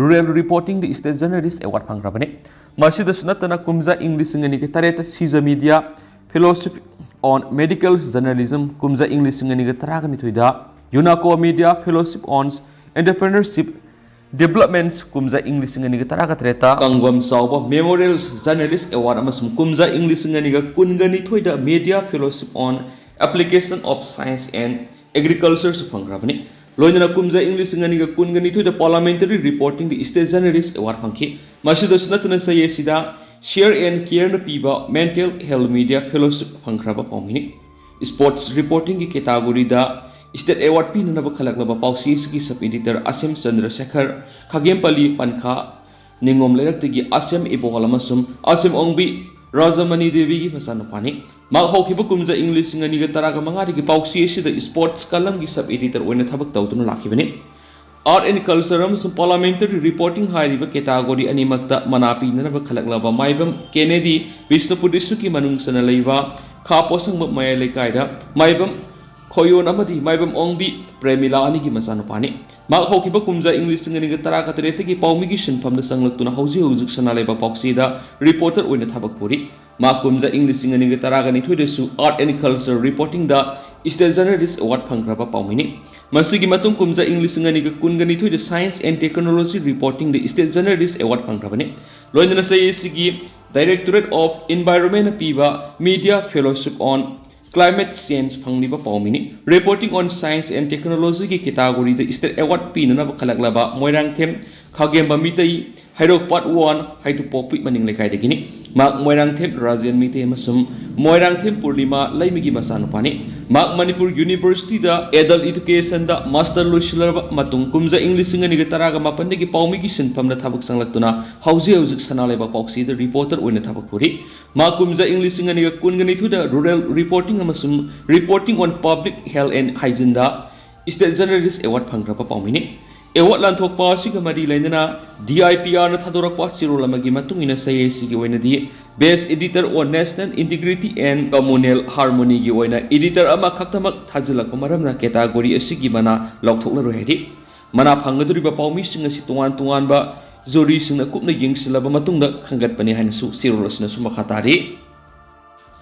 Rural Reportingꯗ State Journalist Award ꯐꯪꯈ꯭ꯔꯕꯅꯤ꯫ ꯃꯁꯤꯗꯁꯨ ꯅꯠꯇꯅ ꯀꯨꯝꯖꯥ ꯏꯪ ꯂꯤꯁꯤꯡ ꯑꯅꯤꯒ ꯇꯔꯦꯠꯇ CISA Media Fellowship on Medical Journalism, ꯀꯨꯝꯖꯥ ꯏꯪ ꯂꯤꯁꯤꯡ ꯑꯅꯤꯒ ꯇꯔꯥꯒ ꯅꯤꯊꯣꯏꯗ UNESCO Media Fellowship on Entrepreneurship Developments, ꯀꯨꯝꯖꯥ ꯏꯪ ꯂꯤꯁꯤꯡ ꯑꯅꯤꯒ ꯇꯔꯥꯒ ꯇꯔꯦꯠꯇ ꯀꯪꯒꯣꯝ ꯆꯥꯎꯕ Memorial Journalist Award ꯑꯃꯁꯨꯡ ꯀꯨꯝꯖꯥ ꯏꯪ ꯂꯤꯁꯤꯡ ꯑꯅꯤꯒ ꯀꯨꯟꯒ ꯅꯤꯊꯣꯏꯗ Media Fellowship on Application of Science and Agricultureꯁꯨ ꯐꯪꯈ꯭ꯔꯕꯅꯤ꯫ ꯂꯣꯏꯅꯅ ꯀꯨꯝꯖꯥ ꯏꯪ ꯂꯤꯁꯤꯡ ꯑꯅꯤꯒ ꯀꯨꯟꯒ ꯅꯤꯊꯣꯏꯗ Parliamentary Reportingꯗ State Journalist Award ꯐꯪꯈꯤ꯫ ꯃꯁꯤꯗꯁꯨ ꯅꯠꯇꯅ ꯆꯍꯤ ꯑꯁꯤꯗ Share and Careꯅ ꯄꯤꯕ Mental Health Media Fellowship ꯐꯪꯈ꯭ꯔꯕ ꯄꯥꯎꯃꯤꯅꯤ꯫ Sports reportingꯒꯤ categoryꯗ State Award ꯄꯤꯅꯅꯕ ꯈꯜꯂꯛꯂꯕ ꯄꯥꯎꯆꯦ ꯑꯁꯤꯒꯤ sub editor ꯑꯁꯦꯝ ꯆꯟꯗ꯭ꯔꯁꯦꯈꯔ, ꯈꯥꯒꯦꯝꯄꯜꯂꯤ ꯄꯟꯈꯥ, ꯅꯤꯉꯣꯝ ꯂꯩꯔꯛꯇꯒꯤ ꯑꯁꯦꯝ ꯏꯕꯣꯍꯜ ꯑꯃꯁꯨꯡ ꯑꯁꯦꯝ ꯑꯣꯡꯕꯤ ꯔꯥꯖꯃꯅꯤ ꯗꯦꯕꯤꯒꯤ ꯃꯆꯥꯅꯨꯄꯥꯅꯤ꯫ ꯃꯍꯥꯛ ꯍꯧꯈꯤꯕ ꯀꯨꯝꯖꯥ ꯏꯪ ꯂꯤꯁꯤꯡ ꯑꯅꯤꯒ ꯇꯔꯥꯒ ꯃꯉꯥꯗꯒꯤ ꯄꯥꯎꯆꯦ ꯑꯁꯤꯗ sports column ꯒꯤ sub editor ꯑꯣꯏꯅ ꯊꯕꯛ ꯇꯧꯗꯨꯅ ꯂꯥꯛꯈꯤꯕꯅꯤ꯫ Art and culture ꯑꯃꯁꯨꯡ parliamentary reporting ꯍꯥꯏꯔꯤꯕ category ꯑꯅꯤꯃꯛꯇ ꯃꯅꯥ ꯄꯤꯅꯅꯕ ꯈꯜꯂꯛꯂꯕ ꯃꯥꯏꯕꯝ ꯀꯦꯅꯦꯗꯤ, ꯕꯤꯁꯅꯨꯄꯨꯔ district ꯀꯤ ꯃꯅꯨꯡ ꯆꯟꯅ ꯂꯩꯕ ꯈꯥ ꯄꯣꯠꯁꯪꯕꯝ ꯃꯌꯥꯏ ꯂꯩꯀꯥꯏꯗ ꯃꯥꯏꯕꯝ ꯈꯣꯌꯣꯟ ꯑꯃꯗꯤ ꯃꯥꯏꯕꯝ ꯑꯣꯡꯕꯤ ꯄ꯭ꯔꯦꯃꯤꯂꯥ ꯑꯅꯤꯒꯤ ꯃꯆꯥꯅꯨꯄꯥꯅꯤ꯫ ꯃꯍꯥꯛ ꯍꯧꯈꯤꯕ ꯀꯨꯝꯖꯥ ꯏꯪ ꯂꯤꯁꯤꯡ ꯑꯅꯤꯒ ꯇꯔꯥꯒ ꯇꯔꯦꯠꯇꯒꯤ ꯄꯥꯎꯃꯤꯒꯤ ꯁꯤꯟꯐꯝꯗ ꯆꯪꯂꯛꯇꯨꯅ ꯍꯧꯖꯤꯛ ꯍꯧꯖꯤꯛ ꯁꯅꯥ ꯂꯩꯕꯥꯛ ꯄꯥꯎꯆꯦꯗ reporter ꯑꯣꯏꯅ ꯊꯕꯛ ꯄꯨꯔꯤ꯫ ꯃꯍꯥꯛ ꯀꯨꯝꯖꯥ ꯏꯪ ꯂꯤꯁꯤꯡ ꯑꯅꯤꯒ ꯇꯔꯥꯒ ꯅꯤꯊꯣꯏꯗꯁꯨ Art and Culture reporting the State Journalist Award ꯐꯪꯈ꯭ꯔꯕ ꯄꯥꯎꯃꯤꯅꯤ꯫ ꯃꯁꯤꯒꯤ ꯃꯇꯨꯡ ꯀꯨꯝꯖꯥ ꯏꯪ ꯂꯤꯁꯤꯡ ꯑꯅꯤꯒ ꯀꯨꯟꯒ ꯅꯤꯊꯣꯏꯗ Science and Technology reporting the State Journalist Award ꯐꯪꯈ꯭ꯔꯕꯅꯤ꯫ ꯂꯣꯏꯅꯅ ꯆꯍꯤ ꯑꯁꯤꯒꯤ Directorate of Environment ꯅ ꯄꯤꯕ Media Fellowship on Climate Change ꯐꯪꯂꯤꯕ ꯄꯥꯎꯃꯤꯅꯤ꯫ Reporting on Science and Technology ꯒꯤ category ꯗ State Award ꯄꯤꯅꯅꯕ ꯈꯜꯂꯛꯂꯕ ꯃꯣꯏꯔꯥꯡꯊꯦꯝ ꯈꯥꯒꯦꯝꯕ ꯃꯤꯇꯩ, ꯍꯩꯔꯣꯛ Part One, ꯍꯩꯇꯨꯄꯣꯛꯄꯤ ꯃꯅꯤꯡ ꯂꯩꯀꯥꯏꯗꯒꯤꯅꯤ꯫ ꯃꯍꯥꯛ ꯃꯣꯏꯔꯥꯡꯊꯦꯝ ꯔꯥꯖꯦꯟ ꯃꯤꯇꯩ ꯑꯃꯁꯨꯡ ꯃꯣꯏꯔꯥꯡꯊꯦꯝ ꯄꯨꯔꯅꯤꯃꯥ ꯂꯩꯃꯒꯤ ꯃꯆꯥꯅꯨꯄꯥꯅꯤ꯫ ꯃꯍꯥꯛ ꯃꯅꯤꯄꯨꯔ University ꯗ Adult Education ꯗ master ꯂꯣꯏꯁꯤꯜꯂꯕ ꯃꯇꯨꯡ ꯀꯨꯝꯖꯥ ꯏꯪ ꯂꯤꯁꯤꯡ ꯑꯅꯤꯒ ꯇꯔꯥꯒ ꯃꯥꯄꯟꯗꯒꯤ ꯄꯥꯎꯃꯤꯒꯤ ꯁꯤꯟꯐꯝꯗ ꯊꯕꯛ ꯆꯪꯂꯛꯇꯨꯅ ꯍꯧꯖꯤꯛ ꯍꯧꯖꯤꯛ ꯁꯅꯥ ꯂꯩꯕꯥꯛ ꯄꯥꯎꯆꯦꯗ reporter ꯑꯣꯏꯅ ꯊꯕꯛ ꯄꯨꯔꯤ꯫ ꯃꯍꯥꯛ ꯀꯨꯝꯖꯥ ꯏꯪ ꯂꯤꯁꯤꯡ ꯑꯅꯤꯒ ꯀꯨꯟꯒ ꯅꯤꯊꯣꯏꯗ Rural Reporting ꯑꯃꯁꯨꯡ Reporting on Public Health and Hygiene the State Journalist Award ꯐꯪꯈ꯭ꯔꯕ ꯄꯥꯎꯃꯤꯅꯤ꯫ Award ꯂꯥꯟꯊꯣꯛꯄ ꯑꯁꯤꯒ ꯃꯔꯤ ꯂꯩꯅꯅ D I P R ꯅ ꯊꯥꯗꯣꯔꯛꯄ ꯆꯦꯔꯣꯜ ꯑꯃꯒꯤ ꯃꯇꯨꯡ ꯏꯟꯅ ꯆꯍꯤ ꯑꯁꯤꯒꯤ ꯑꯣꯏꯅꯗꯤ Best Editor on National Integrity and Communal Harmony ꯒꯤ ꯑꯣꯏꯅ editor ꯑꯃꯈꯛꯇꯃꯛ ꯊꯥꯖꯤꯜꯂꯛꯄ ꯃꯔꯝꯅ category ꯑꯁꯤꯒꯤ ꯃꯅꯥ ꯂꯧꯊꯣꯛꯂꯔꯣꯏ ꯍꯥꯏꯔꯤ꯫ ꯃꯅꯥ ꯐꯪꯒꯗꯧꯔꯤꯕ ꯄꯥꯎꯃꯤꯁꯤꯡ ꯑꯁꯤ ꯇꯣꯉꯥꯟ ꯇꯣꯉꯥꯟꯕ jury ꯁꯤꯡꯅ ꯀꯨꯞꯅ ꯌꯦꯡꯁꯤꯜꯂꯕ ꯃꯇꯨꯡꯗ ꯈꯟꯒꯠꯄꯅꯤ ꯍꯥꯏꯅꯁꯨ ꯆꯦꯔꯣꯜ ꯑꯁꯤꯅꯁꯨ ꯃꯈꯥ ꯇꯥꯔꯤ꯫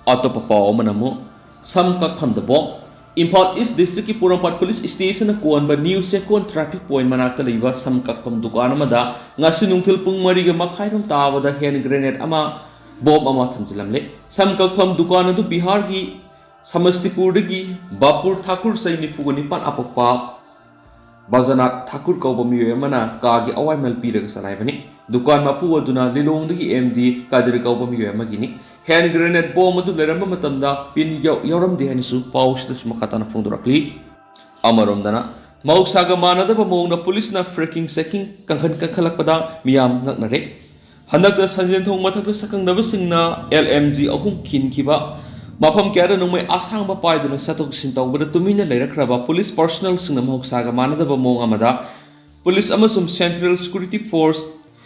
ꯑꯇꯣꯞꯄ ꯄꯥꯎ ꯑꯃꯅ ꯑꯃꯨꯛ ꯁꯝ ꯀꯛꯐꯝꯗ bomb꯫ ꯏꯝꯐꯥꯜ East District ꯀꯤ ꯄꯣꯔꯣꯝꯄꯥꯠ Police Station ꯅ ꯀꯣꯟꯕ New Chekon traffic point ꯃꯅꯥꯛꯇ ꯂꯩꯕ ꯁꯝ ꯀꯛꯐꯝ ꯗꯨꯀꯥꯟ ꯑꯃꯗ ꯉꯁꯤ ꯅꯨꯡꯊꯤꯜ ꯄꯨꯡ ꯃꯔꯤꯒ ꯃꯈꯥꯏꯔꯣꯝ ꯇꯥꯕꯗ hand grenade ꯑꯃ, bomb ꯑꯃ ꯊꯝꯖꯤꯜꯂꯝꯂꯦ꯫ ꯁꯝ ꯀꯛꯐꯝ ꯗꯨꯀꯥꯟ ꯑꯗꯨ ꯕꯤꯍꯥꯔꯒꯤ ꯁꯃꯁꯇꯤꯄꯨꯔꯗꯒꯤ ꯕꯥꯄꯨꯔ ꯊꯥꯀꯨꯔ, ꯆꯍꯤ ꯅꯤꯐꯨꯒ ꯅꯤꯄꯥꯟ, ꯑꯄꯣꯛꯄ ꯕꯖꯅꯥꯊ ꯊꯥꯀꯨꯔ ꯀꯧꯕ ꯃꯤꯑꯣꯏ ꯑꯃꯅ ꯀꯥꯒꯤ ꯑꯋꯥꯏꯃꯜ ꯄꯤꯔꯒ ꯆꯂꯥꯏꯕꯅꯤ꯫ ꯗꯨꯀꯥꯟ ꯃꯄꯨ ꯑꯗꯨꯅ ꯂꯤꯂꯣꯡꯗꯒꯤ M D ꯀꯥꯗꯤꯔ ꯀꯧꯕ ꯃꯤꯑꯣꯏ ꯑꯃꯒꯤꯅꯤ꯫ Hand grenade bomb ꯑꯗꯨ ꯂꯩꯔꯝꯕ ꯃꯇꯝꯗ pin ꯌꯥꯎ-, ꯌꯥꯎꯔꯝꯗꯦ ꯍꯥꯏꯅꯁꯨ ꯄꯥꯎꯁꯤꯗꯁꯨ ꯃꯈꯥ ꯇꯥꯅ ꯐꯣꯡꯗꯣꯔꯛꯂꯤ꯫ ꯑꯃꯔꯣꯝꯗꯅ, ꯃꯍꯧꯁꯥꯒ ꯃꯥꯟꯅꯗꯕ ꯃꯑꯣꯡꯗ ꯄꯨꯂꯤꯁꯅ ꯐ꯭ꯔꯦꯀꯤꯡ ꯆꯦꯀꯤꯡ ꯀꯟꯈꯠ ꯀꯟꯈꯠꯂꯛꯄꯗ ꯃꯤꯌꯥꯝ ꯉꯛꯅꯔꯦ꯫ ꯍꯟꯗꯛꯇ ꯁꯟꯖꯦꯟꯊꯣꯡ ꯃꯊꯛꯇ ꯁꯛꯈꯪꯅꯕꯁꯤꯡꯅ L M G ꯑꯍꯨꯝ ꯈꯤꯟꯈꯤꯕ, ꯃꯐꯝ ꯀꯌꯥꯗ ꯅꯣꯡꯃꯩ ꯑꯁꯥꯡꯕ ꯄꯥꯏꯗꯨꯅ ꯆꯠꯊꯣꯛ ꯆꯠꯁꯤꯟ ꯇꯧꯕꯗ ꯇꯨꯃꯤꯟꯅ ꯂꯩꯔꯛꯈ꯭ꯔꯕ ꯄꯨꯂꯤꯁ ꯄꯥꯔꯁꯣꯅꯦꯜꯁꯤꯡꯅ ꯃꯍꯧꯁꯥꯒ ꯃꯥꯟꯅꯗꯕ ꯃꯑꯣꯡ ꯑꯃꯗ ꯄꯨꯂꯤꯁ ꯑꯃꯁꯨꯡ Central Security Force,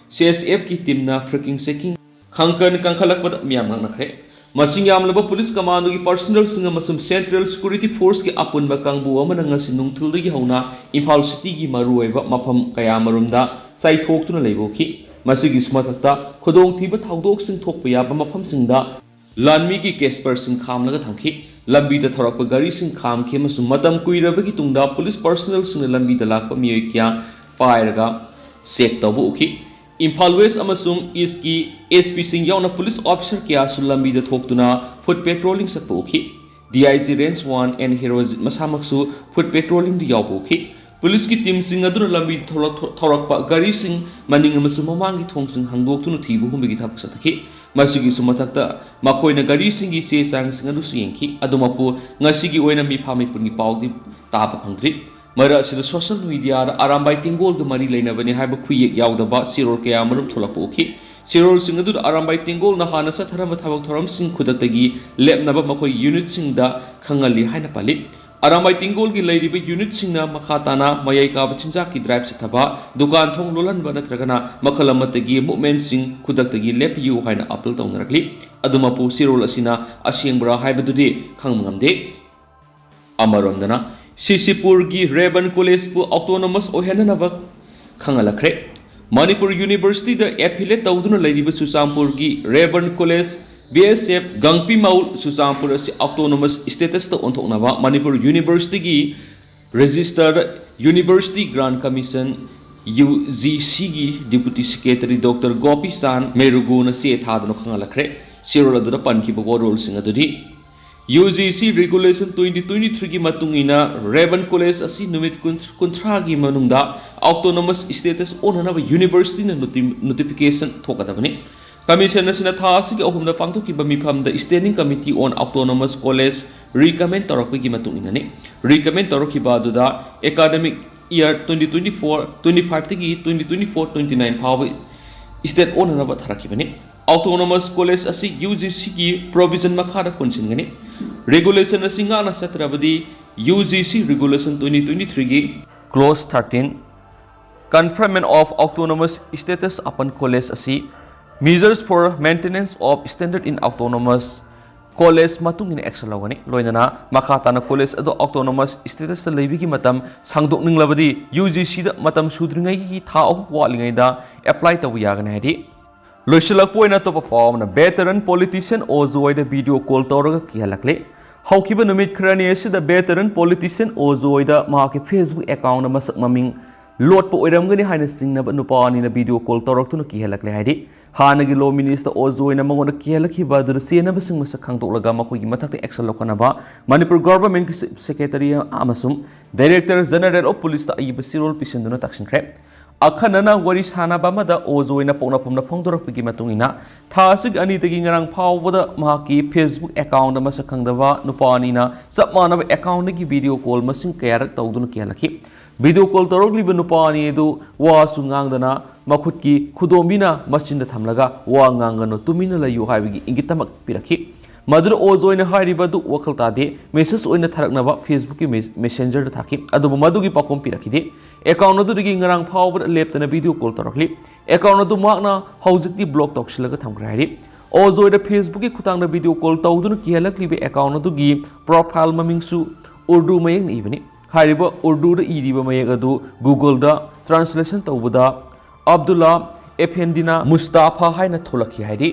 C S F ꯀꯤ ꯇꯤꯝꯅ ꯐ꯭ꯔꯦꯀꯤꯡ ꯆꯦꯀꯤꯡ ꯈꯪꯀꯟ ꯀꯟꯈꯠꯂꯛꯄꯗ ꯃꯤꯌꯥꯝ ꯉꯛꯅꯈ꯭ꯔꯦ꯫ ꯃꯁꯤꯡ ꯌꯥꯝꯂꯕ ꯄꯨꯂꯤꯁ ꯀꯃꯥꯟꯗꯣꯒꯤ ꯄꯥꯔꯁꯣꯅꯦꯜꯁꯤꯡ ꯑꯃꯁꯨꯡ Central Security Force ꯀꯤ ꯑꯄꯨꯟꯕ ꯀꯥꯡꯕꯨ ꯑꯃꯅ ꯉꯁꯤ ꯅꯨꯡꯊꯤꯜꯗꯒꯤ ꯍꯧꯅ ꯏꯝꯐꯥꯜ ꯁꯤꯇꯤꯒꯤ ꯃꯔꯨꯑꯣꯏꯕ ꯃꯐꯝ ꯀꯌꯥꯃꯔꯨꯝꯗ ꯆꯥꯏꯊꯣꯛꯇꯨꯅ ꯂꯩꯕ ꯎꯈꯤ꯫ ꯃꯁꯤꯒꯤꯁꯨ ꯃꯊꯛꯇ, ꯈꯨꯗꯣꯡꯊꯤꯕ ꯊꯧꯗꯣꯛꯁꯤꯡ ꯊꯣꯛꯄ ꯌꯥꯕ ꯃꯐꯝꯁꯤꯡꯗ ꯂꯥꯟꯃꯤꯒꯤ ꯀꯦꯁꯄꯔꯁꯤꯡ ꯈꯥꯝꯂꯒ ꯊꯝꯈꯤ꯫ ꯂꯝꯕꯤꯗ ꯊꯧꯔꯛꯄ ꯒꯥꯔꯤꯁꯤꯡ ꯈꯥꯝꯈꯤ ꯑꯃꯁꯨꯡ ꯃꯇꯝ ꯀꯨꯏꯔꯕꯒꯤ ꯇꯨꯡꯗ ꯄꯨꯂꯤꯁ ꯄꯥꯔꯁꯣꯅꯦꯜꯁꯤꯡꯅ ꯂꯝꯕꯤꯗ ꯂꯥꯛꯄ ꯃꯤꯑꯣꯏ ꯀꯌꯥ ꯄꯥꯏꯔꯒ ꯆꯦꯛ ꯇꯧꯕ ꯎꯈꯤ꯫ ꯏꯝꯐꯥꯜ ꯋꯦꯁ ꯑꯃꯁꯨꯡ ꯏꯁꯀꯤ S P ꯁꯤꯡ ꯌꯥꯎꯅ ꯄꯨꯂꯤꯁ ꯑꯣꯐꯤꯁꯥꯔ ꯀꯌꯥꯁꯨ ꯂꯝꯕꯤꯗ ꯊꯣꯛꯇꯨꯅ ꯐꯨꯠ ꯄꯦꯇ꯭ꯔꯣꯂꯤꯡ ꯆꯠꯄ ꯎꯈꯤ꯫ D I G Range one N Herojit ꯃꯁꯥꯃꯛꯁꯨ ꯐꯨꯠ ꯄꯦꯇ꯭ꯔꯣꯂꯤꯡꯗ ꯌꯥꯎꯕ ꯎꯈꯤ꯫ ꯄꯨꯂꯤꯁꯀꯤ ꯇꯤꯝꯁꯤꯡ ꯑꯗꯨꯅ ꯂꯝꯕꯤꯗ ꯊꯧꯔꯛ-, ꯊꯧꯔꯛꯄ ꯒꯥꯔꯤꯁꯤꯡ ꯃꯅꯤꯡ ꯑꯃꯁꯨꯡ ꯃꯃꯥꯡꯒꯤ ꯊꯣꯡꯁꯤꯡ ꯍꯥꯡꯗꯣꯛꯇꯨꯅ ꯊꯤꯕ ꯍꯨꯝꯕꯒꯤ ꯊꯕꯛ ꯆꯠꯊꯈꯤ꯫ ꯃꯁꯤꯒꯤꯁꯨ ꯃꯊꯛꯇ, ꯃꯈꯣꯏꯅ ꯒꯥꯔꯤꯁꯤꯡꯒꯤ ꯆꯦ ꯆꯥꯡꯁꯤꯡ ꯑꯗꯨꯁꯨ ꯌꯦꯡꯈꯤ꯫ ꯑꯗꯨꯃꯛꯄꯨ, ꯉꯁꯤꯒꯤ ꯑꯣꯏꯅ ꯃꯤꯐꯥ ꯃꯤꯄꯨꯟꯒꯤ ꯄꯥꯎꯗꯤ ꯇꯥꯕ ꯐꯪꯗ꯭ꯔꯤ꯫ ꯃꯔꯛ ꯑꯁꯤꯗ ꯁꯣꯁꯤꯌꯦꯜ ꯃꯤꯗꯤꯌꯥꯗ ꯑꯔꯥꯝꯕꯥꯏ ꯇꯦꯡꯒꯣꯜꯒ ꯃꯔꯤ ꯂꯩꯅꯕꯅꯤ ꯍꯥꯏꯕ ꯈꯨꯌꯦꯛ ꯌꯥꯎꯗꯕ ꯆꯦꯔꯣꯜ ꯀꯌꯥ ꯑꯃꯔꯣꯝ ꯊꯣꯛꯂꯛꯄ ꯎꯈꯤ꯫ ꯆꯦꯔꯣꯜꯁꯤꯡ ꯑꯗꯨꯗ ꯑꯔꯥꯝꯕꯥꯏ ꯇꯦꯡꯒꯣꯜꯅ ꯍꯥꯟꯅ ꯆꯠꯊꯔꯝꯕ ꯊꯕꯛ ꯊꯧꯔꯝꯁꯤꯡ ꯈꯨꯗꯛꯇꯒꯤ ꯂꯦꯞꯅꯕ ꯃꯈꯣꯏ ꯌꯨꯅꯤꯠꯁꯤꯡꯗ ꯈꯪꯍꯜꯂꯤ ꯍꯥꯏꯅ ꯄꯜꯂꯤ꯫ ꯑꯔꯥꯝꯕꯥꯏ ꯇꯦꯡꯒꯣꯜꯒꯤ ꯂꯩꯔꯤꯕ ꯌꯨꯅꯤꯠꯁꯤꯡꯅ ꯃꯈꯥ ꯇꯥꯅ ꯃꯌꯥꯏ ꯀꯥꯕ ꯆꯤꯟꯖꯥꯛꯀꯤ ꯗ꯭ꯔꯥꯏꯚ ꯆꯠꯊꯕ, ꯗꯨꯀꯥꯟ ꯊꯣꯡ ꯂꯣꯜꯍꯟꯕ ꯅꯠꯇ꯭ꯔꯒꯅ ꯃꯈꯜ ꯑꯃꯠꯇꯒꯤ ꯃꯨꯚꯃꯦꯟꯠꯁꯤꯡ ꯈꯨꯗꯛꯇꯒꯤ ꯂꯦꯞꯄꯤꯌꯨ ꯍꯥꯏꯅ ꯑꯥꯄꯤꯜ ꯇꯧꯅꯔꯛꯂꯤ꯫ ꯑꯗꯨꯃꯛꯄꯨ ꯆꯦꯔꯣꯜ ꯑꯁꯤꯅ ꯑꯁꯦꯡꯕ꯭ꯔꯥ ꯍꯥꯏꯕꯗꯨꯗꯤ ꯈꯪꯕ ꯉꯝꯗꯦ꯫ ꯑꯃꯔꯣꯝꯗꯅ, ꯁꯤꯁꯤꯄꯨꯔꯒꯤ ꯔꯦꯕꯟ ꯀꯣꯂꯦꯖꯄꯨ ꯑꯣꯇꯣꯅꯣꯃꯁ ꯑꯣꯏꯍꯟꯅꯅꯕ ꯈꯪꯍꯜꯂꯛꯈ꯭ꯔꯦ꯫ ꯃꯅꯤꯄꯨꯔ ꯌꯨꯅꯤꯚꯔꯁꯤꯇꯤꯗ ꯑꯦꯐꯤꯂꯦꯠ ꯇꯧꯗꯨꯅ ꯂꯩꯔꯤꯕ ꯆꯨꯔꯆꯥꯟꯄꯨꯔꯒꯤ Rayburn college, B S F ꯒꯪꯄꯤꯃꯥꯎꯜ ꯆꯨꯔꯆꯥꯟꯄꯨꯔ ꯑꯁꯤ ꯑꯣꯇꯣꯅꯣꯃꯁ ꯁ꯭ꯇꯦꯇꯁꯇ ꯑꯣꯟꯊꯣꯛꯅꯕ ꯃꯅꯤꯄꯨꯔ ꯌꯨꯅꯤꯚꯔꯁꯤꯇꯤꯒꯤ registrar university grant commission, U G C ꯒꯤ ꯗꯤꯄꯨꯇꯤ ꯁꯦꯀ꯭ꯔꯦꯇꯔꯤ ꯗꯣꯛꯇꯔ ꯒꯣꯄꯤꯆꯥꯟ ꯃꯦꯔꯨꯒꯨꯅ ꯆꯦ ꯊꯥꯗꯨꯅ ꯈꯪꯍꯜꯂꯛꯈ꯭ꯔꯦ꯫ ꯆꯦꯔꯣꯜ ꯑꯗꯨꯗ ꯄꯟꯈꯤꯕ ꯋꯥꯔꯣꯜꯁꯤꯡ ꯑꯗꯨꯗꯤ, U G C Regulation twenty twenty-three ꯒꯤ ꯃꯇꯨꯡ ꯏꯟꯅ ꯔꯦꯕꯟ ꯀꯣꯂꯦꯖ ꯑꯁꯤ ꯅꯨꯃꯤꯠ ꯀꯨꯟ, ꯀꯨꯟꯊ꯭ꯔꯥꯒꯤ ꯃꯅꯨꯡꯗ ꯑꯣꯇꯣꯅꯣꯃꯁ ꯁ꯭ꯇꯦꯇꯁ ꯑꯣꯟꯅꯅꯕ ꯌꯨꯅꯤꯚꯔꯁꯤꯇꯤꯅ ꯅꯣꯇꯤ-, ꯅꯣꯇꯤꯐꯤꯀꯦꯁꯟ ꯊꯣꯛꯀꯗꯕꯅꯤ꯫ ꯀꯃꯤꯁꯟ ꯑꯁꯤꯅ ꯊꯥ ꯑꯁꯤꯒꯤ ꯑꯍꯨꯝꯗ ꯄꯥꯡꯊꯣꯛꯈꯤꯕ ꯃꯤꯐꯝꯗ Standing Committee on Autonomous College recommend ꯇꯧꯔꯛꯄꯒꯤ ꯃꯇꯨꯡ ꯏꯟꯅꯅꯤ꯫ ꯔꯤꯀꯃꯦꯟ ꯇꯧꯔꯛꯈꯤꯕ ꯑꯗꯨꯗ academic year twenty twenty four twenty ꯐꯥꯏꯚꯇꯒꯤ twenty twenty four twenty nine ꯐꯥꯎꯕ ꯁ꯭ꯇꯦꯠ ꯑꯣꯟꯅꯅꯕ ꯊꯥꯔꯛꯈꯤꯕꯅꯤ꯫ ꯑꯣꯇꯣꯅꯣꯃꯁ ꯀꯣꯂꯦꯖ ꯑꯁꯤ ꯌꯨ ꯖꯤ ꯁꯤꯒꯤ ꯄ꯭ꯔꯣꯚꯤꯖꯟ ꯃꯈꯥꯗ ꯄꯨꯟꯁꯤꯟꯒꯅꯤ꯫ ꯔꯤꯒꯨꯂꯦꯁꯟ ꯑꯁꯤ ꯉꯥꯛꯅ ꯆꯠꯇ꯭ꯔꯕꯗꯤ U G C regulation twenty twenty ꯊ꯭ꯔꯤꯒꯤ ꯀ꯭ꯂꯣꯖ ꯊꯥꯔꯇꯤꯟ, Conferment of Autonomous Status upon College ꯑꯁꯤ Measures for Maintenance of Standard in Autonomous College ꯃꯇꯨꯡ ꯏꯟꯅ action ꯂꯧꯒꯅꯤ꯫ ꯂꯣꯏꯅꯅ ꯃꯈꯥ ꯇꯥꯅ ꯀꯣꯂꯦꯖ ꯑꯗꯨ autonomous statusꯇ ꯂꯩꯕꯒꯤ ꯃꯇꯝ ꯁꯥꯡꯗꯣꯛꯅꯤꯡꯂꯕꯗꯤ ꯌꯨ ꯖꯤ ꯁꯤꯗ ꯃꯇꯝ ꯁꯨꯗ꯭ꯔꯤꯉꯩꯒꯤ ꯊꯥ ꯑꯍꯨꯝ ꯋꯥꯠꯂꯤꯉꯩꯗ apply ꯇꯧꯕ ꯌꯥꯒꯅꯤ ꯍꯥꯏꯔꯤ꯫ ꯂꯣꯏꯁꯤꯜꯂꯛꯄ ꯑꯣꯏꯅ ꯑꯇꯣꯞꯄ ꯄꯥꯎ ꯑꯃꯅ veteran politician ꯑꯣꯖꯣꯏꯗ video call ꯇꯧꯔꯒ ꯀꯤꯍꯜꯂꯛꯂꯦ꯫ ꯍꯧꯈꯤꯕ ꯅꯨꯃꯤꯠ ꯈꯔꯅꯤ ꯑꯁꯤꯗ veteran politician ꯑꯣꯖꯣꯏꯗ ꯃꯍꯥꯛꯀꯤ Facebook accountꯇ ꯃꯁꯛ ꯃꯃꯤꯡ ꯂꯣꯠꯄ ꯑꯣꯏꯔꯝꯒꯅꯤ ꯍꯥꯏꯅ ꯆꯤꯡꯅꯕ ꯅꯨꯄꯥ ꯑꯅꯤꯅ video call ꯇꯧꯔꯛꯇꯨꯅ ꯀꯤꯍꯜꯂꯛꯂꯦ ꯍꯥꯏꯔꯤ꯫ ꯍꯥꯟꯅꯒꯤ law ministerꯅ ꯑꯣꯖꯣꯏꯅ ꯃꯉꯣꯟꯗ ꯀꯤꯍꯜꯂꯛꯈꯤꯕ ꯑꯗꯨꯗ ꯆꯦꯟꯅꯕꯁꯤꯡ ꯃꯁꯛ ꯈꯪꯗꯣꯛꯂꯒ ꯃꯈꯣꯏꯒꯤ ꯃꯊꯛꯇ action ꯂꯧꯈꯠꯅꯕ ꯃꯅꯤꯄꯨꯔ governmentꯀꯤ chief secretary ꯑꯃꯁꯨꯡ director general of policeꯇ ꯑꯏꯕ ꯆꯦꯔꯣꯜ ꯄꯤꯁꯤꯟꯗꯨꯅ ꯇꯛꯁꯤꯟꯈ꯭ꯔꯦ꯫ ꯑꯈꯟꯅꯅ ꯋꯥꯔꯤ ꯁꯥꯅꯕ ꯑꯃꯗ ꯑꯣꯖꯣꯏꯅ ꯄꯣꯛꯅꯐꯝꯅ ꯐꯣꯡꯗꯣꯔꯛꯄꯒꯤ ꯃꯇꯨꯡ ꯏꯟꯅ, ꯊꯥ ꯑꯁꯤꯒꯤ ꯑꯅꯤꯗꯒꯤ ꯉꯔꯥꯡ ꯐꯥꯎꯕꯗ ꯃꯍꯥꯛꯀꯤ Facebook accountꯇ ꯃꯁꯛ ꯈꯪꯗꯕ ꯅꯨꯄꯥ ꯑꯅꯤꯅ ꯆꯞ ꯃꯥꯟꯅꯕ accountꯇꯒꯤ video call ꯃꯁꯤꯡ ꯀꯌꯥꯔꯛ ꯇꯧꯗꯨꯅ ꯀꯤꯍꯜꯂꯛꯈꯤ꯫ Video call ꯇꯧꯔꯛꯂꯤꯕ ꯅꯨꯄꯥ ꯑꯅꯤ ꯑꯗꯨ ꯋꯥꯁꯨ ꯉꯥꯡꯗꯅ ꯃꯈꯨꯠꯀꯤ ꯈꯨꯗꯣꯝꯕꯤꯅ ꯃꯆꯤꯟꯗ ꯊꯝꯂꯒ "ꯋꯥ ꯉꯥꯡꯒꯅꯨ, ꯇꯨꯃꯤꯟꯅ ꯂꯩꯌꯨ" ꯍꯥꯏꯕꯒꯤ ꯏꯪꯒꯤꯠꯇꯃꯛ ꯄꯤꯔꯛꯈꯤ꯫ ꯃꯗꯨꯗ ꯑꯣꯖꯣꯏꯅ ꯍꯥꯏꯔꯤꯕ ꯑꯗꯨ ꯋꯥꯈꯜ ꯇꯥꯗꯦ, message ꯑꯣꯏꯅ ꯊꯥꯔꯛꯅꯕ Facebookꯀꯤ mes-, messengerꯗ ꯊꯥꯈꯤ, ꯑꯗꯨꯕꯨ ꯃꯗꯨꯒꯤ ꯄꯥꯎꯈꯨꯝ ꯄꯤꯔꯛꯈꯤꯗꯦ꯫ Account ꯑꯗꯨꯗꯒꯤ ꯉꯔꯥꯡ ꯐꯥꯎꯕꯗ ꯂꯦꯞꯇꯅ video call ꯇꯧꯔꯛꯂꯤ꯫ Account ꯑꯗꯨ ꯃꯍꯥꯛꯅ ꯍꯧꯖꯤꯛꯇꯤ block ꯇꯧꯁꯤꯜꯂꯒ ꯊꯝꯈ꯭ꯔꯦ ꯍꯥꯏꯔꯤ꯫ ꯑꯣꯖꯣꯏꯗ Facebookꯀꯤ ꯈꯨꯠꯊꯥꯡꯗ video call ꯇꯧꯗꯨꯅ ꯀꯤꯍꯜꯂꯛꯂꯤꯕ account ꯑꯗꯨꯒꯤ profile ꯃꯃꯤꯡꯁꯨ ꯎꯔꯗꯨ ꯃꯌꯦꯛꯅ ꯏꯕꯅꯤ꯫ ꯍꯥꯏꯔꯤꯕ ꯎꯔꯗꯨꯗ ꯏꯔꯤꯕ ꯃꯌꯦꯛ ꯑꯗꯨ Googleꯗ translation ꯇꯧꯕꯗ ꯑꯕꯗꯨꯜꯂꯥ ꯑꯦꯐꯦꯟꯗꯤꯅꯥ ꯃꯨꯁꯇꯥꯐꯥ ꯍꯥꯏꯅ ꯊꯣꯛꯂꯛꯈꯤ ꯍꯥꯏꯔꯤ꯫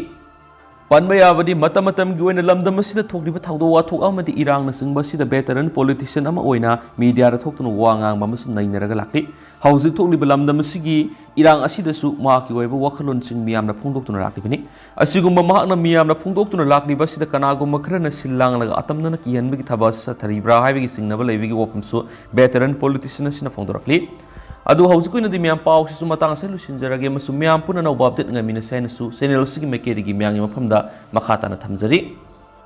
ꯄꯟꯕ ꯌꯥꯕꯗꯤ, ꯃꯇꯝ ꯃꯇꯝꯒꯤ ꯑꯣꯏꯅ ꯂꯝꯗꯝ ꯑꯁꯤꯗ ꯊꯣꯛꯂꯤꯕ ꯊꯧꯗꯣꯛ ꯋꯥꯊꯣꯛ ꯑꯃꯗꯤ ꯏꯔꯥꯡꯅꯆꯤꯡꯕ ꯑꯁꯤꯗ veteran politician ꯑꯃ ꯑꯣꯏꯅ mediaꯗ ꯊꯣꯛꯇꯨꯅ ꯋꯥ ꯉꯥꯡꯕ ꯑꯃꯁꯨꯡ ꯅꯩꯅꯔꯒ ꯂꯥꯛꯂꯤ꯫ ꯍꯧꯖꯤꯛ ꯊꯣꯛꯂꯤꯕ ꯂꯝꯗꯝ ꯑꯁꯤꯒꯤ ꯏꯔꯥꯡ ꯑꯁꯤꯗꯁꯨ ꯃꯍꯥꯛꯀꯤ ꯑꯣꯏꯕ ꯋꯥꯈꯜꯂꯣꯟꯁꯤꯡ ꯃꯤꯌꯥꯝꯅ ꯐꯣꯡꯗꯣꯛꯇꯨꯅ ꯂꯥꯛꯂꯤꯕꯅꯤ꯫ ꯑꯁꯤꯒꯨꯝꯕ ꯃꯍꯥꯛꯅ ꯃꯤꯌꯥꯝꯅ ꯐꯣꯡꯗꯣꯛꯇꯨꯅ ꯂꯥꯛꯂꯤꯕ ꯑꯁꯤꯗ ꯀꯅꯥꯒꯨꯝꯕ ꯈꯔꯅ ꯁꯤꯜ ꯂꯥꯡꯂꯒ ꯑꯇꯝꯅꯅ ꯀꯤꯍꯟꯕꯒꯤ ꯊꯕꯛ ꯑꯁꯤ ꯆꯠꯊꯔꯤꯕ꯭ꯔꯥ ꯍꯥꯏꯕꯒꯤ ꯆꯤꯡꯅꯕ ꯂꯩꯕꯒꯤ ꯋꯥꯐꯝꯁꯨ veteran politician ꯑꯁꯤꯅ ꯐꯣꯡꯗꯣꯔꯛꯂꯤ꯫ ꯑꯗꯨ ꯍꯧꯖꯤꯛꯀꯤ ꯑꯣꯏꯅꯗꯤ ꯃꯌꯥꯝ ꯄꯥꯎꯁꯤꯁꯨ ꯃꯇꯥꯡ ꯑꯁꯤꯗ ꯂꯣꯏꯁꯤꯟꯖꯔꯒꯦ ꯑꯃꯁꯨꯡ ꯃꯌꯥꯝ ꯄꯨꯟꯅ ꯑꯅꯧꯕ update ꯉꯥꯏꯃꯤꯟꯅꯁꯦ ꯍꯥꯏꯅꯁꯨ channel ꯑꯁꯤꯒꯤ ꯃꯥꯏꯀꯩꯗꯒꯤ ꯃꯌꯥꯝꯒꯤ ꯃꯐꯝꯗ ꯃꯈꯥ ꯇꯥꯅ ꯊꯝꯖꯔꯤ꯫